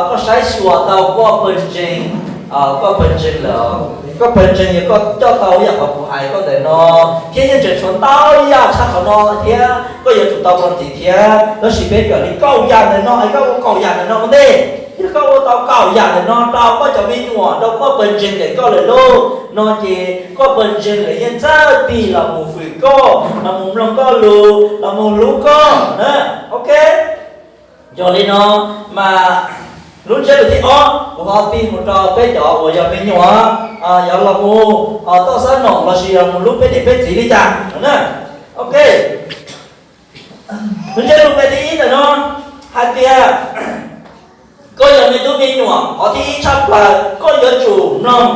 koj saib xyuas tau koj pawg ntseeg, koj pawg ntseeg lawm. Koj pawg ntseeg yog koj coj tau yam qhov kuv hais koj ntawm no, thiab yeej tseem tshuav ntau yam tshaj qhov no thiab koj yuav tsum tau ua ntxiv thiab. Tab sis peb kawm li kaum yam ntawm no, es koj ua kaum yam ntawm no ua ntej. Yog koj ua tau kaum yam ntawm no rau koj cov me nyuam, rau koj pawg ntseeg ntawm koj lawm lauj no ces koj pawg ntseeg lawv yeej txawj tig los mus fwm koj, los mus mloog koj lus, los mus hlub koj na. Ok, yog li no mas lub ntsiab lus thib ob kuv ho tig mus rau peb cov uas yog me nyuam, yog los mus toj xab noom lossis yog mus hlub peb niam peb txiv li cas na. Ok, lub ntsiab lus me thib ib ntawm no hais tias koj yog me tub me nyuam, qhov thib ib tshaj plaws koj yuav tsum mloog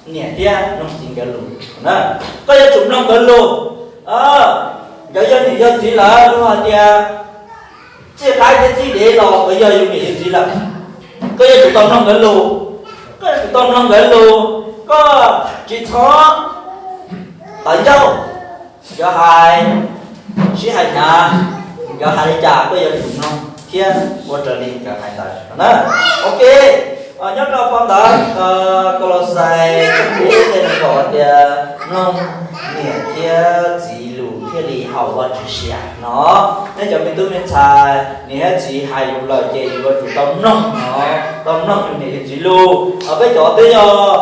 niam thiab mloog txiv nkawd lus. Koj yuav tsum mloog nkawd lus. Nkawd yog niam yog txiv lawm, luag hais tias txij qaib thiab txij dev los nkawd yog yus niam yus txiv lawm. Koj yuav tsum tau mloog nkawd lus. Koj yuav tsum tau mloog nkawd lus. Koj tsis txhob tawv ncauj, nkawd hais, sib hais hnyav, nkawd hais li cas koj yuav tsum mloog thiab ua raws li nkawd hais ntawd na. Ok, nyob rau phau ntawv Kaulauxais tshooj peb nqe nees nkaum hais tias mloog niam thiab txiv lus thiaj li haum Vajtswv siab no. Nej cov me tub me ntxhais, niam thiab txiv hais yus lawm ces yus yuav tsum tau mloog no, tau mloog yus niam yus txiv lus. Peb cov twb yog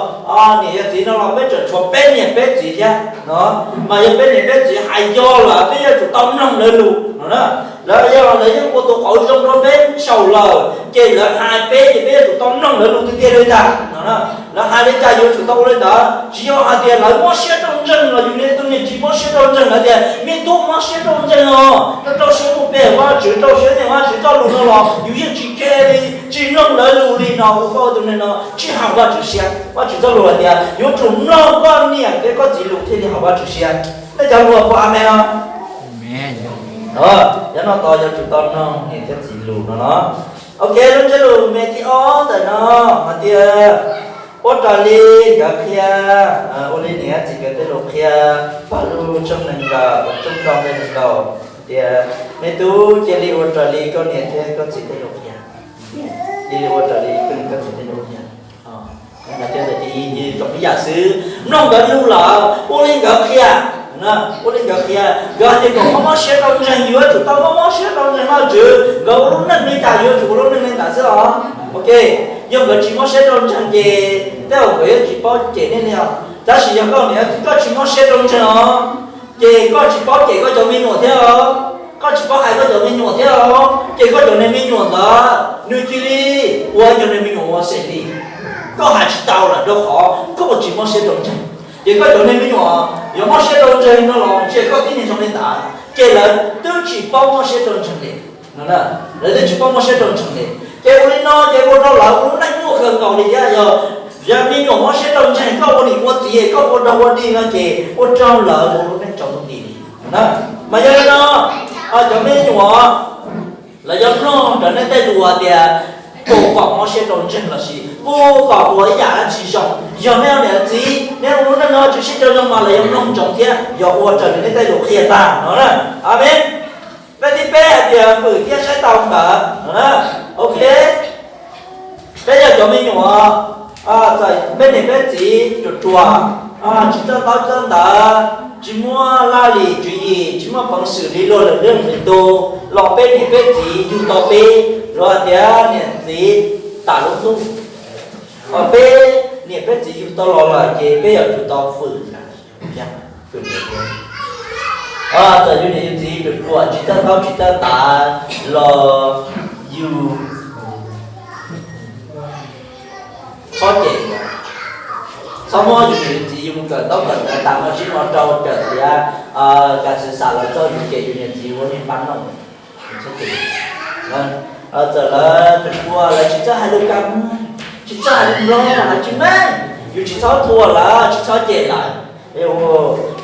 niam yog txiv no los peb tseem tshuav peb niam peb txiv thiab no. Mas yog peb niam peb txiv hais yog lawm peb yuav tsum tau mloog lawv lus no. Lawv yog lawv yeej ua tus qauv zoo rau peb xyaum lawm ces lawv hais peb ces peb yuav tsum tau mloog lawv lus tiag tiag li ntag no. Lawv hais li cas yuav tsum tau ua li ntawd, tsis yog hais tias lawv mob siab rau ntseeg los yus li tus niam tsis mob siab rau ntseeg, lawv tias me tub mob siab rau ntseeg os, rau rau siab mus pe Vajtswv, rau siab nyeem Vajtswv txoj lus no los yus yeej tsis care li, tsis mloog lawv lus li no, ua koj tus neeg no tsis haum Vajtswv siab. Vajtswv txoj lus hais tias yuav tsum mloog koj niam thiab koj txiv lus thiaj li haum Vajtswv siab. Nej cov hluas puas amen os? Cov no tos yuav tsum tau mloog niam thiab txiv lus no no. Ok, lub ntsiab lus me thib ob ntawm no hais tias ua raws li nkawd qhia, ua li niam txiv nkawd tej lus qhia. Paj Lug tshooj nees nkaum, tshooj rau nqe nees nkaum tias me tub cia li ua raws li koj niam thiab koj txiv tej lus qhia. Cia li ua raws li koj niam koj txiv tej lus qhia. Cia li rau ib yam xwb, mloog nkawd lus lawm, ua li nkawd qhia. Ua li nkawd qhia, nkawd hais tias kom mob mob siab rau ntseeg, yuav tsum tau mob mob siab rau ntseeg Vajtswv, nkawd ua lub neej li cas yuav tsum ua lub neej li ntawd xwb os. Ok, yog nkawd tsis mob siab rau ntseeg ces tej zaum nkawd yuav tsis paub cem nej li os. Tab sis yog koj niam koj txiv koj tsis mob siab rau ntseeg os, ces koj tsis paub cem koj cov me nyuam thiab os, koj tsis paub hais koj cov me nyuam thiab os, ces koj cov niag me nyuam ntawd nws cia li ua cov niag me nyuam ua xem li. Koj hais tsis tau lawm rau qhov koj tsis mob siab rau ntseeg. Ces koj cov niag me nyuam yuav mob siab rau ntseeg no los ntshe koj tib niag zoo li ntawd, ces lawv twb tsis paub mob siab rau ntseeg li. Lawv twb tsis paub mob siab rau ntseeg li. Ces ua li no ces ua rau lawv ua lub neej nyuaj kawg nkaus li thiab. Yog, yog me nyuam mob siab rau ntseeg, koj ua niam ua txiv, koj ua dog ua dig no ces ua rau lawv ua lub neej tsaus ntuj nti li. Mas yog li no, cov me nyuam, lawv yuav mloog raws nej tej lus hais tias pub kom mob siab rau ntseeg lossis pub kom ua ib yam dab tsi zoo. Yog nej ua niam txiv, nej ua lub neej no tsis sib raug zoo mas lawv yuav mloog ntsoov thiab yuav ua raws li nej tej lus qhia tag no na. Amees. Nqe thib peb hais tias fwm thiab saib taus ntawd no na. Ok, peb yog cov me nyuam, txawm peb niam peb txiv ruam ruam, tsis txawj ntaub txawj ntawv, tsis muaj laj lim tswv yim, tsis muaj peev xwm li luag lwm leej lwm tus los peb niam peb txiv yug tau peb, luag hais tias niam txiv tas lub ntuj. Peb niam peb txiv yug tau los lawm ces peb yuav tsum tau fwm. Txawm yus niam yus txiv ruam ruam tsis txawj ntaub tsis txawj ntawv los yus txhob cem, txhob muab yus niam yus txiv yus mus kawm ntaub kawm ntawv tas no sib no rau cawm tias kav xwm xam los txog yus cem yus niam txiv ua niag pab nooj. Txawm lawv ruam ruam lawv tsis txawj hais lus Nplog, tsis txawj hais lus Nplog los hais tsis meej, yus tsis txhob thuam lawv, tsis txhob cem lawv. Yus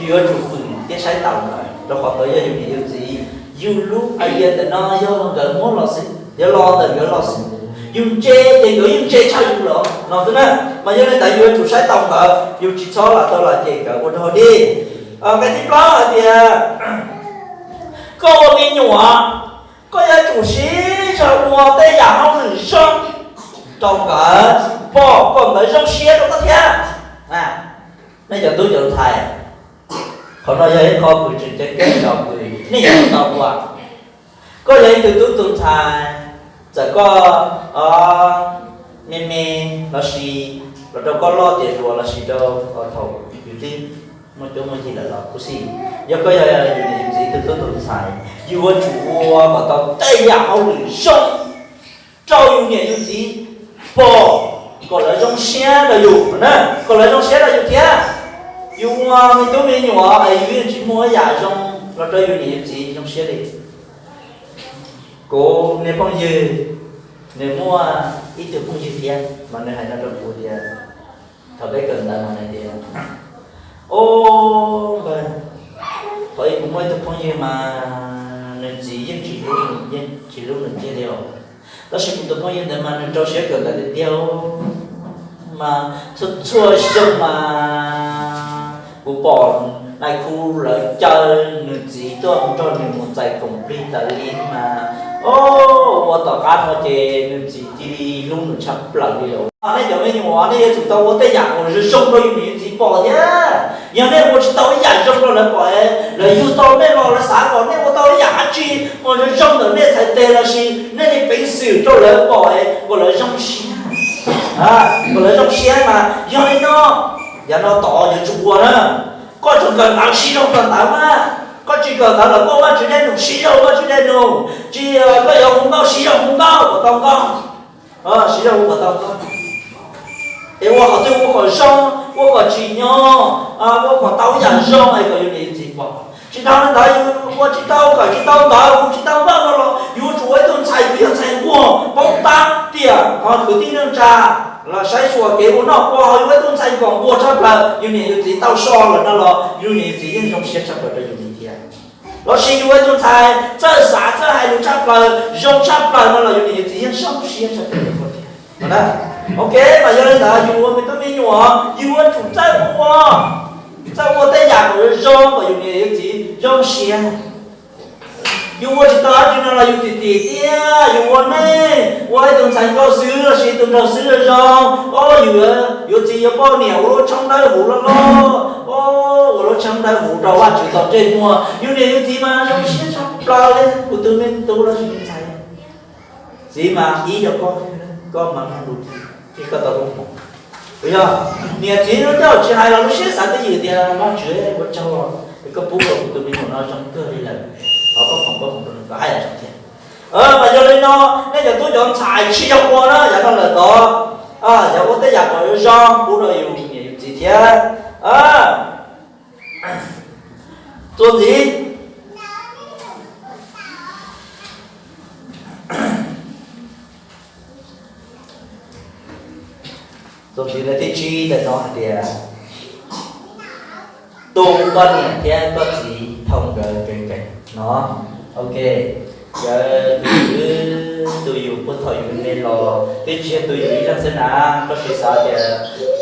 yuav tsum fwm thiab saib taus lawv, rau qhov nkawd yog yus niam yus txiv. Yus lub idea ntawm no yog nkawd muab los xwb, yog los ntawm nkawd los xwb. Yus ntse ces nkawd yeej ntse tshaj yus los no xwb na. Mas yog li ntawd yus yuav tsum saib taus nkawd, yus tsis txhob lam tau los cem nkawd ua dog dig. Nqe thib plaub hais tias koj ua me nyuam, Siv zog ua tej yam hauj lwm zoo rau nkawd, pom kom nkawd zoo siab rau koj thiab. Nej cov tub cov ntxhais, qhov no yog ib qho kws tseem ceeb kawg nkaus kws nej yuav tsum tau ua. Koj yog ib tug tub tug ntxhais, txawm koj me me lossis los rau koj loj tiav hluas lossis rau thaum yus twb muaj cuab muaj yig lawm los kuj xij, yog koj yog yus niam yus txiv tug tub tug ntxhais, yus yuav tsum ua kom tau tej yam hauj lwm zoo rau yus niam yus txiv pom, kom lawv zoo siab rau yus, kom lawv zoo siab rau yus thiab. Yus ua me tub me nyuam es yus yeej tsis muaj ib yam zoo los rau yus niam yus txiv zoo siab li. Kuv niag phooj ywg, nws muaj ib tug phooj ywg thiab mas nws hais no rau kuv tias, thaum peb kawm ntawv mas nws tias, o, npawg, thaum ub kuv muaj ib tug phooj ywg mas nws txiv yeej tsis hlub nws, yeej tsis hlub nws kiag li os. Tab sis kuv tus phooj ywg ntawd mas nws rau siab kawm ntawv tiag tiag, mas txhua txhua xyoo mas kuv pom nais khu lawv caw nws txiv tuaj nrog nws mus txais koom plig tas li mas, o, ua tom qab no ces nws txiv cia li hlub nws tshaj plaws li lawm. Nej cov me nyuam, nej yuav tsum tau ua tej yam uas zoo zoo rau yus niam yus txiv pom thiab. Yog nej ua tsis tau ib yam zoo rau lawv pom, lawv yug tau nej los lawv xav kom nej ua tau ib yam dab tsi uas zoo zoo ntawm nej txhais tes lossis nej li peev xwm rau lawv pom kom lawv zoo siab, kom lawv zoo siab mas yog li no, yav no tod yuav tsum ua na. Koj tseem kawm ntawv siv zog kawm ntawv mas, koj tsis kawm ntawv los koj Vajtswv dej num siv zog Vajtswv dej num, tsis, koj yuav hu nkauj siv zog hu nkauj kom tau nkauj, siv zog hu kom tau nkauj. Es ua qhov twg ua kom zoo, ua kom tsim nyog, ua kom tau yam zoo es kom yus niam yus txiv pom. Tsis dhau li ntawd yus ua tsis tau, kawm tsis tau ntawv, hu tsis tau nkauj no los yus yuav tsum ua ib tug ntxhais, yus yog ntxhais nquag poob tab tiam, ho kwv tij neej tsa los saib xyuas kev ua noj ua haus, yus ua ib tug ntxhais kom nquag tshaj plaws, yus niam yus txiv tau so lawm no los yus niam yus txiv yeej zoo siab tshaj plaws rau yus li thiab. Lossis yus ua ib tug ntxhais txawj xav txawj hais lus tshaj plaws, zoo tshaj plaws no los yus niam yus txiv yeej zoo siab tshaj plaws rau koj thiab. Ok, mas yog li ntawd yus ua me tub me nyuam yus yuav tsum txawj ua, txawj ua tej yam kom zoo kom yus niam yus txiv zoo siab. Yus ua tsis tau dab tsi no los yus tim tim tiag, yus ua neej ua ib tug ntxhais nkauj xwb lossis ib tug nraug xwb zoo zoo, o, yus, yus txiv yuav poj niam ua lub tshoob dawb huv loj loj, o, ua lub tshoob dawb huv rau Vajtswv tau ntsej muag, yus niam yus txiv mas zoo siab tshaj plaws li. Kuv tus me tub lossis me ntxhais, txiv mas ib yog koj, koj mas muaj lus, koj tau koob hmoov. Yog niam txiv lub caij tsis hais los lub siab xav twj ywm tias Vajtswv ua tsaug, koj pub kom kuv tus me nyuam no zoo kawg li lawm, thov koob hmoov, koob hmoov rau nws kom haj yam zoo thiab. Mas yog li no, nej cov tub cov ntxhais tsis yog ua na, yav no lawm tod, yog ua tej yam kom zoo pub rau yus niam yus txiv thiab. Txuas ntxiv, txuas ntxiv lawv thib tsib ntawm no hais tias, tu koj niam thiab koj txiv thaum nkawd kev keem no. Ok, yog tus twg tu yus puag thaum yus me los twb tsis yog tu yus ib leeg xwb na, koj sim xav tias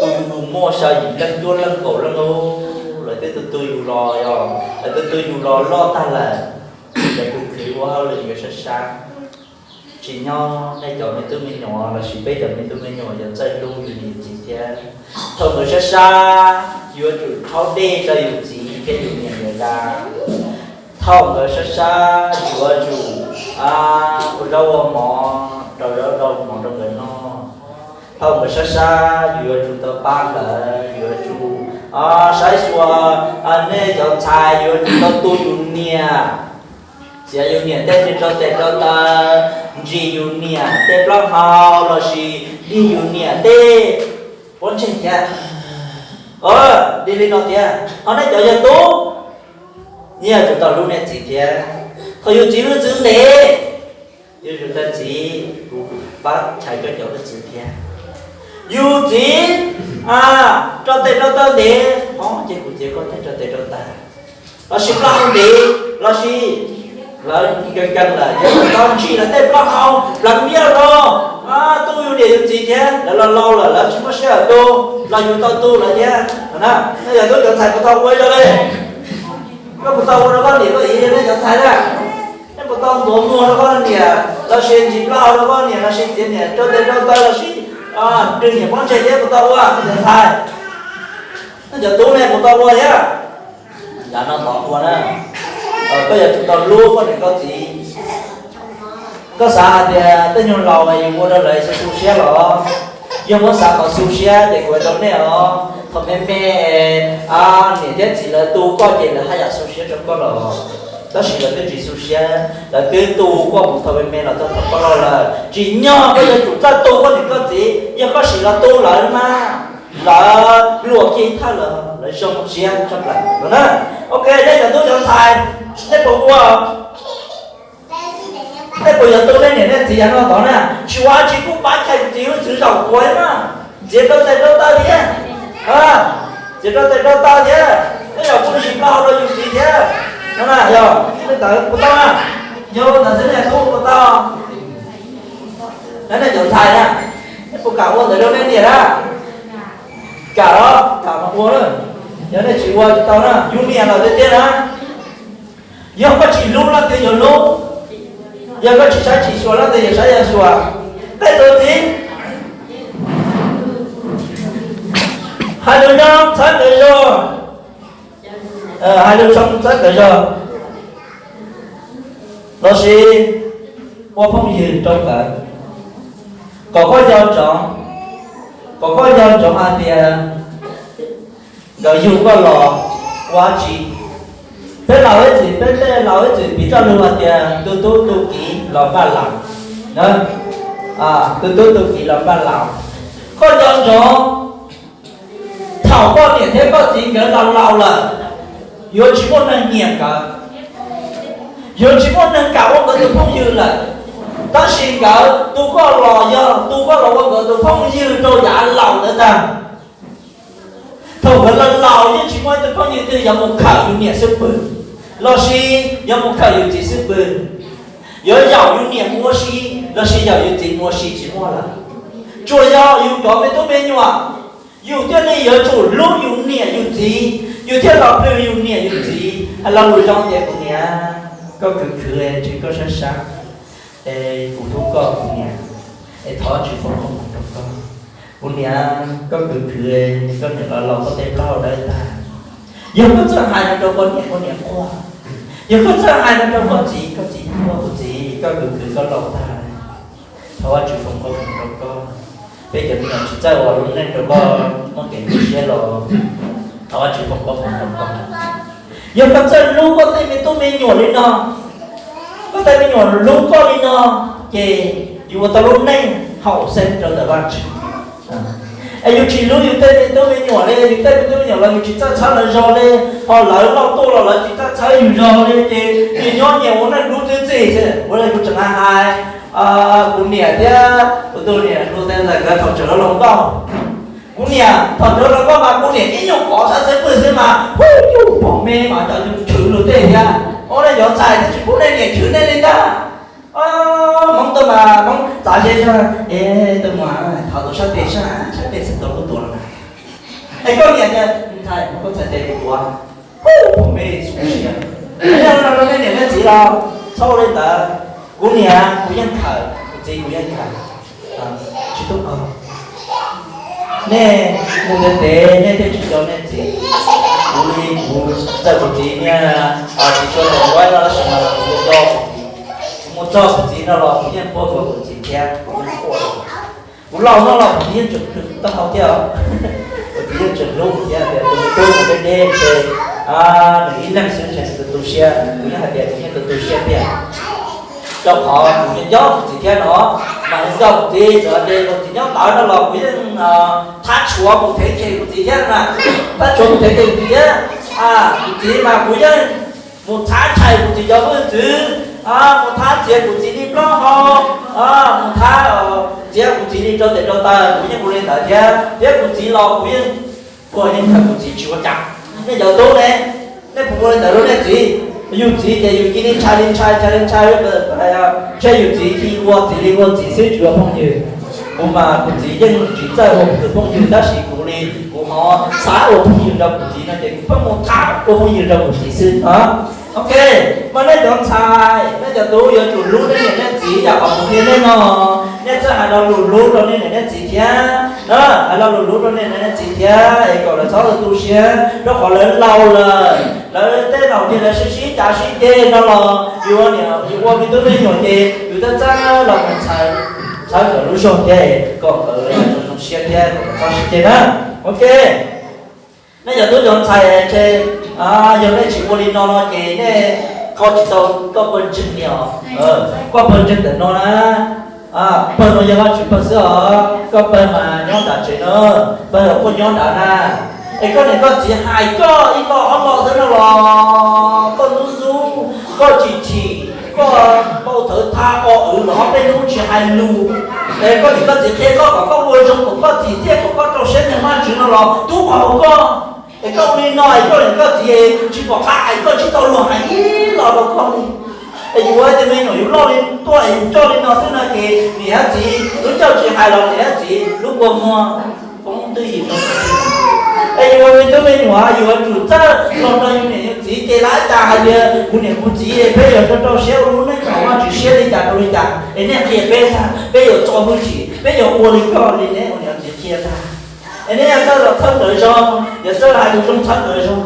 tu yus muaj xya yim leej cuaj leej kaum leej lawm, lawv twb tu tu yus los yog lawv tu tu yus los loj tag lawm, lawv kuj khwv ua hauj lwm yuav sab sab. Tsim nyog nej cov me tub me nyuam lossis peb cov me tub me nyuam yuav txawj hlub yus niam yus txiv thiab. Thaum nkawd sab sab, yuav tsum rhaub dej rau yus txiv thiab yus niam yus da. Thaum nkawd sab sab, yuav tsum ua zaub ua mov, rau zaub rau mov rau nkawd noj. Thaum nkawd sab sab, yus yuav tsum tau pab nkawd, yus yuav tsum saib xyuas nej cov ntxhais, yus yuav tsum tau tu yus niam, txiav yus niam tej rau tes rau taw, ntsis yus niam tej plaub hau lossis dig yus niam tej pob ntseg thiab. Dig li no thiab, ho nej cov yog tub, nej yuav tsum tau hlub nej txiv thiab. Thaum yus txiv lub txwv ntev, yus yuav tsum tau txiv, kuv pab chais koj cov lub txwv thiab. Yus txiv rau tes rau taw ntev, ho ces kuv txiav koj tej rau tes rau taw. Lossis plaub hau ntev, lossis lawv nkees nkees lawm, yuav tsum tau ntsis lawv tej plaub hau, pleev viaj rau, tu yus niam yus txiv thiab. Lawv laus laus lawm, lawv tsis muaj sij hawm tu, los yus tau tu lawv thiab. Nej cov tub cov ntxhais puas tau ua zoo li? Koj puas tau ua rau koj niam koj txiv, nej cov ntxhais na? Nej puas Koj ntuav muag rau koj niam lossis ntsis plaub hau rau koj niam lossis txiav niam rau tes rau taw lossis nrog niam poob ntseg thiab puas tau ua, koj cov ntxhais? Koj cov tub ne puas tau ua thiab? Yav no tod ua na, koj yuav tsum tau hlub koj niam koj txiv. Koj xav hais tias tej nyuag laus yus ua rau lawv xu xu siab los? Yog muab xav kom xu siab ces kuv hais rau nej os, thaum me me niam thiab txiv lawv tu koj ces lawv haj yam xu siab rau koj los, tab sis lawv twb tsis xu siab, lawv twb tu koj mus thaum me me los txog thaum koj laus lawm. Tsim nyog koj yuav tsum txawj tu koj niam koj txiv, yog koj sim los tu lawv mas lawv luam kiag thawj lawm, lawv zoo siab tshaj plaws no na. Ok, nej cov tub cov ntxhais, nej puas ua? Nej puas yuav tu nej niam nej txiv yav no tod na? Tsis ua dab tsi, kuj pab chais kuv txiv hwj txwv zaum kuav na, txiav rau tes rau taw thiab, txiav rau tes rau taw thiab, tej zaum kuj ntsis plaub hau rau yus txiv thiab no na. Yog nej tawv puas tau na? Yog ua ntawd xwb nej tub puas tau? Nej cov ntxhais na, nej puas kam ua ntawd rau nej niam na? Kam los kam mas ua na, yog nej tsis ua tsis tau na, yus niam lawm tiag tiag na. Yog koj tsis hlub leej twg yuav hlub, yog koj tsis saib tsis xyuas leej twg yuav saib yuav xyuas. Tej tus txiv hais lus zoo txhawb nkawd zog, hais lus zoo txhawb nkawd zog, lossis ua phooj ywg rau nkawd, kom koj nco ntsoov, kom koj nco ntsoov hais tias nkawd yug koj los ua dab tsi. Peb laus ib txwm, peb tej laus ib txwm piv txoj lus hais tias tu tub tu kiv los npaj laus, tu tub tu kiv los npaj laus. Koj nco ntsoov, thaum koj niam thiab koj txiv nkawd laus laus lawm, yuav tsis muaj neeg nyiam nkawd, yuav tsis muaj neeg kam ua nkawd tus phooj ywg lawm. Tab sis nkawd tu koj los yog tu koj los ua nkawd tus phooj ywg rau yav laus ntawd ntag. Thaum nkawd laus laus yeej tsis muaj ib tug phooj ywg twg yuav mus khawm yus niam xub pwg, lossis yuav mus khawm yus txiv xub pwg, yuav yaum yus niam mus ua si, lossis yaum yus txiv mus ua si tsis muaj lawm. Tsuas yog yus cov me tub me nyuam, yus thiaj li yuav tsum hlub yus niam yus txiv, yus thiaj los plhws yus niam yus txiv. Hais lo lus zoo tias kuv niam, koj khwv khwv es koj sab sab, es kuv hlub koj kuv niam, es thov Tswv foom koob hmoov rau koj. Kuv niam, koj khwv khwv es koj niam los laus koj tej plaub hau dawb tag. Yog koj txawj hais no rau koj niam, koj niam quaj. Yog koj txawj hais no rau koj txiv, koj txiv quaj. Kuv txiv, koj khwv khwv koj laus tag, thov Vajtswv foom koob hmoov rau koj. Peb cov me nyuam tsis txawj ua lub neej rau koj muaj kev hlub siab los thov Vajtswv foom koob hmoov rau koj. Yog koj txawj hlub koj tej me tub me nyuam li no, koj tej me nyuam hlub koj li no, ces yus ua tau lub neej haum xeeb rau ntawm Vajtswv. Es yus tsis hlub yus tej me tub me nyuam li, yus tej me tub me nyuam los yus tsis txawj txhawb lawv zog li, ho lawv loj tuaj los lawv tsis txawj txhawb yus zog li, ces yus nyob nyias ua neej dub txwb txij xwb. Ua li kuv tseem hais hais kuv niam thiab kuv tus niam hluas tes ntawm nkawd thaum tseem los hluas nkauj. Kuv niam thaum tseem hluas nkauj mas kuv niam ib nyuag kov sab xeeb pwg xwb mas hu yus pom me mas cov yus chwv luag tej thiab. Ua nej cov ntxhais twb tsis pub nej niam chwv nej li ntag. Hmoob tuaj mas Hmoob txav ze zog, es tuaj mus thov tus sab tes sab, sab tes xwb tua kuj tua los. Es koj niam tias ntxhais, koj txhais tes kuv tua, pom me xu siab. Yog no rau nej niam nej txiv los txhob ua li ntawd. Kuv niam kuv yeej khawm, kuv txiv kuv yeej khawm, tsis tuaj kog. Nej mus ntev ntev nej thiaj tsis nco nej txiv. Kuv li kuv txawm kuv txiv niag tsis tshua tau ua no tab sis mas kuv nco kuv txiv. Kuv mus txog kuv txiv no los kuv yeej quaj nkaus kuv txiv thiab kuv yeej quaj. Kuv laus no los kuv txiv yeej tseem hlub taub hau thiab os. Kuv txiv yeej tseem hlub kuv thiab tias tus me tub kuv deb deb ntshe nws ib leeg xwb ntshe nws tu tu siab, kuv yeej hais tias kuv yeej tu tu siab tiag. Rau qhov kuv nco nco kuv txiv thiab no, mas nco kuv txiv txawm tias kuv txiv nyob ntawd no los kuv yeej thab tshuav mus thev chem kuv txiv thiab na, thab tshuav mus thev chem kuv txiv thiab. Kuv txiv mas kuv yeej mus thab chais kuv txiv cov hwj txwv, mus thab txiav kuv txiv li plaub hau, mus thab txiav kuv txiv li rau tes rau taw, kuv yeej ua li ntawd thiab. Thiab kuv txiv los kuv yeej, kuv yeej thab kuv txiv tsis ua cas. Nej cov tub ne, nej puas ua li ntawd rau nej txiv? Yus txiv ces yus cia li ntshai li ntshai, ntshai li ntshai, ntshe yus txiv cia li ua txiv li ua txiv xwb tsis ua phooj ywg. Kuv mas kuv txiv yeej tsis txawj ua kuv tus phooj ywg tab sis kuv li kuv ho xav ua phooj ywg rau kuv txiv no ces kuv pheej mus thab ua phooj ywg rau kuv txiv xwb os. Ok, mas nej cov ntxhais, nej cov tub yuav tsum hlub nej niam nej txiv yam qhov kuv qhia nej no. Nej txawj hais lo lus hlub rau nej niam nej txiv thiab na, hais lo lus hlub rau nej niam nej txiv thiab es kom lawv txhob tu siab rau qhov lawv laus lawm, lawv tej zaum ces lawv sib sib cav sib ceg no los yus niam yus ua me tub me nyuam ces yus twb txawj los mus txhawb kom lub zog thiab kom nkawd zoo siab thiab kom nkawd txhob sib ceg na. Ok. Nej cov tub cov ntxhais, ces yog nej tsis ua li no no ces nej kho tsis tau koj pawg ntseeg li os. Koj pawg ntseeg ntawm no na, pawg no yog Vajtswv pawg xwb os, koj pawg mas nyob nram tsev no, pawg koj nyob nrad na. Es koj niam koj txiv hais koj ib lo ob lo xwb no los koj ntub xub, koj tsis chim, koj npau thawv thab o wv los ob peb hnub tsis hais lus. Es koj niam koj txiv qhia koj kom koj ua zoo kom koj txim thiab kom koj rau siab nyob Vajtswv no los tub qhov koj. Es koj ua li no es koj niam koj txiv tsis pom qab hais koj tsis tau luag hais ib lo rau koj li. Es yus ua ib tug me nyuam yus loj li tuaj es yus coj li no xwb no ces niam thiab txiv lub caij tsis hais los niam thiab txiv lub kua muag poob twj ywm rau. Es yus ua me tub me nyuam yus yuav tsum txawj los rau yus niam yus txiv ces lawv cas hais tias kuv niam kuv txiv peb yuav rau rau siab ua lub neej hauv Vajtswv siab li cas rau li cas es nej qhia peb tag, peb yuav txo hwj chim, peb yuav ua li koj li neb ua niam txiv qhia tag. Es neb yog txawj los txhawb nkawd zoo, yog txawj hais lus zoo txhawb nkawd zoo,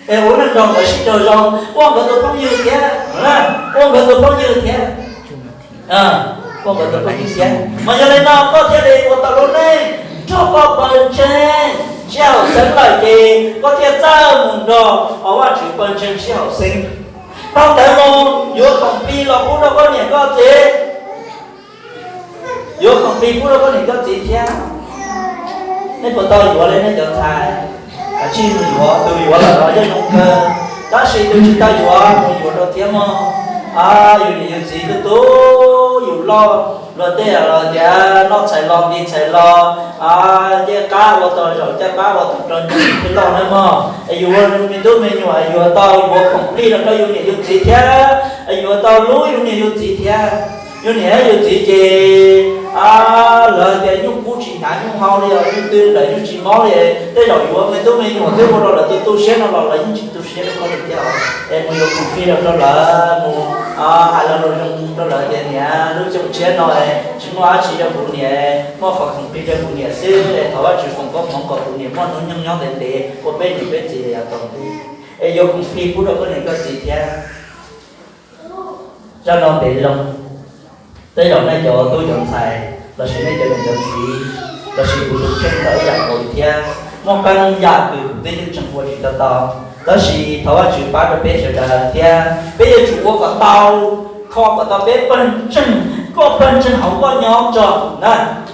es ua neej nrog nkawd sib raug zoo, ua nkawd tus phooj ywg thiab, ua nkawd tus phooj ywg thiab, ua nkawd tus phooj ywg thiab. Mas yog li no koj thiaj li ua tau lub neej nrog koj pawg ntseeg sib haum xeeb lawm ces koj thiaj txawj mus nrog Vajtswv pawg ntseeg sib haum xeeb. Dhau ntawd mus yuav khoom plig los pub rau koj niam koj txiv, yuav khoom plig pub rau koj niam koj txiv thiab. Nej puas tau yuav li nej cov ntxhais? Kav tsij mus yuav, tus yuav lawm los yeej zoo kawg, tab sis tus tsis tau yuav mus yuav rau thiab mog. Yus niam yus txiv tus tub yus loj, luag tej los tias noj txhais los nti txhais los, ncej qab ua tau zaum, ncej qab ua tau rau nws thiaj loj na mog. Es yus ua me tub me nyuam yuav tau yuav khoom plig los rau yus niam yus txiv thiab, yuav tau hlub yus niam yus txiv thiab. Yus niam yus txiv ces lawv tias nyuj kub tsis hnyav nyuj hau li os, nyuj twg lawm nyuj tsis mob li. Tej zaum yuav me tub me nyuam twb ua rau lawv tu tu siab no los lawv yeej tsis tu siab rau koj li thiab. Es mus yuav khoom plig los rau lawv, mus hais lo lus zoo rau lawv tias niam, lub xyoo tshiab no tsis muaj dab tsi rau kuv niam, muaj qhov khoom plig rau kuv niam xwb, thov Vajtswv foom koob hmoov kom kuv niam muaj hnub nyoog nyob ntev ntev ua peb niam peb txiv los yav tom ntej. Es yuav khoom plig pub rau koj niam koj txiv thiab. Zaj no ntev loo, tej zaum nej cov tub cov ntxhais lossis nej cov niam cov txiv lossis kuv tus kheej tau ib yam nkaus li thiab, muaj qee yam kws kuv twb yeej tseem ua tsis tau tau, tab sis thov Vajtswv pab rau peb sawv daws thiab peb yuav tsum ua kom tau, kho kom tau peb pawg ntseeg, koj pawg ntseeg hauv koj nyob tso na.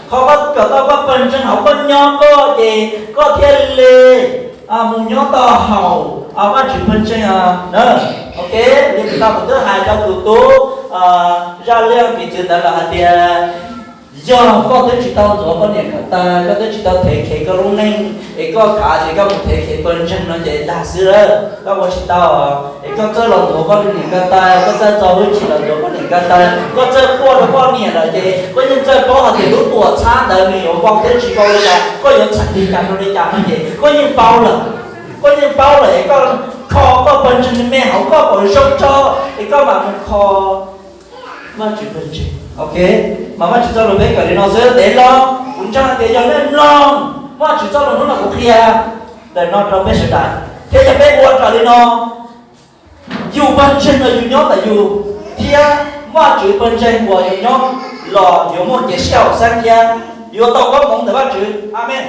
Kho kom tau koj pawg ntseeg hauv koj nyob koj ces koj thiaj li mus nyob tau hauv Vajtswv pawg ntseeg na. Ok, li kuv tau kuv twb hais rau tus tub Zaj Liaj piv txwv ntawd lawm hais tias, yog koj twb tsis tau ntxuav koj niam koj txiv, koj twb tsis tau thev khev koj lub neej, es koj khav tias koj mus thev khev pawg ntseeg no ces dag xwb lawm, koj ua tsis tau. Es koj txawj los ntxuav koj niam koj txiv, koj txawj txo hwj chim los ntxuav koj niam koj txiv, koj txawj quaj rau koj niam lawm ces koj yeej txawj paub hais tias lub tuam txhab ntawd nws yuav vau thiab tsis vau li cas, koj yuav txhais li cas rau li cas no ces koj yeej paub lawm. Koj yeej paub lawm es koj kho koj pawg ntseeg me hauv koj kom zoo tso, es koj mam mus kho Vajtswv pawg ntseeg. Ok, mas Vajtswv txoj lus peb kawm li no xwb, ntev loo kuv ntseeg tias yog nej mloog Vajtswv txoj lus hnub no kuv qhia ntawm no rau peb sawv daws thiab yog peb ua raws li no, yus pawg ntseeg no yus nyob ntawm yus thiab Vajtswv pawg ntseeg uas yus nyob los yuav muaj kev sib haum xeeb thiab yuav tau koob hmoov ntawm Vajtswv. Amees.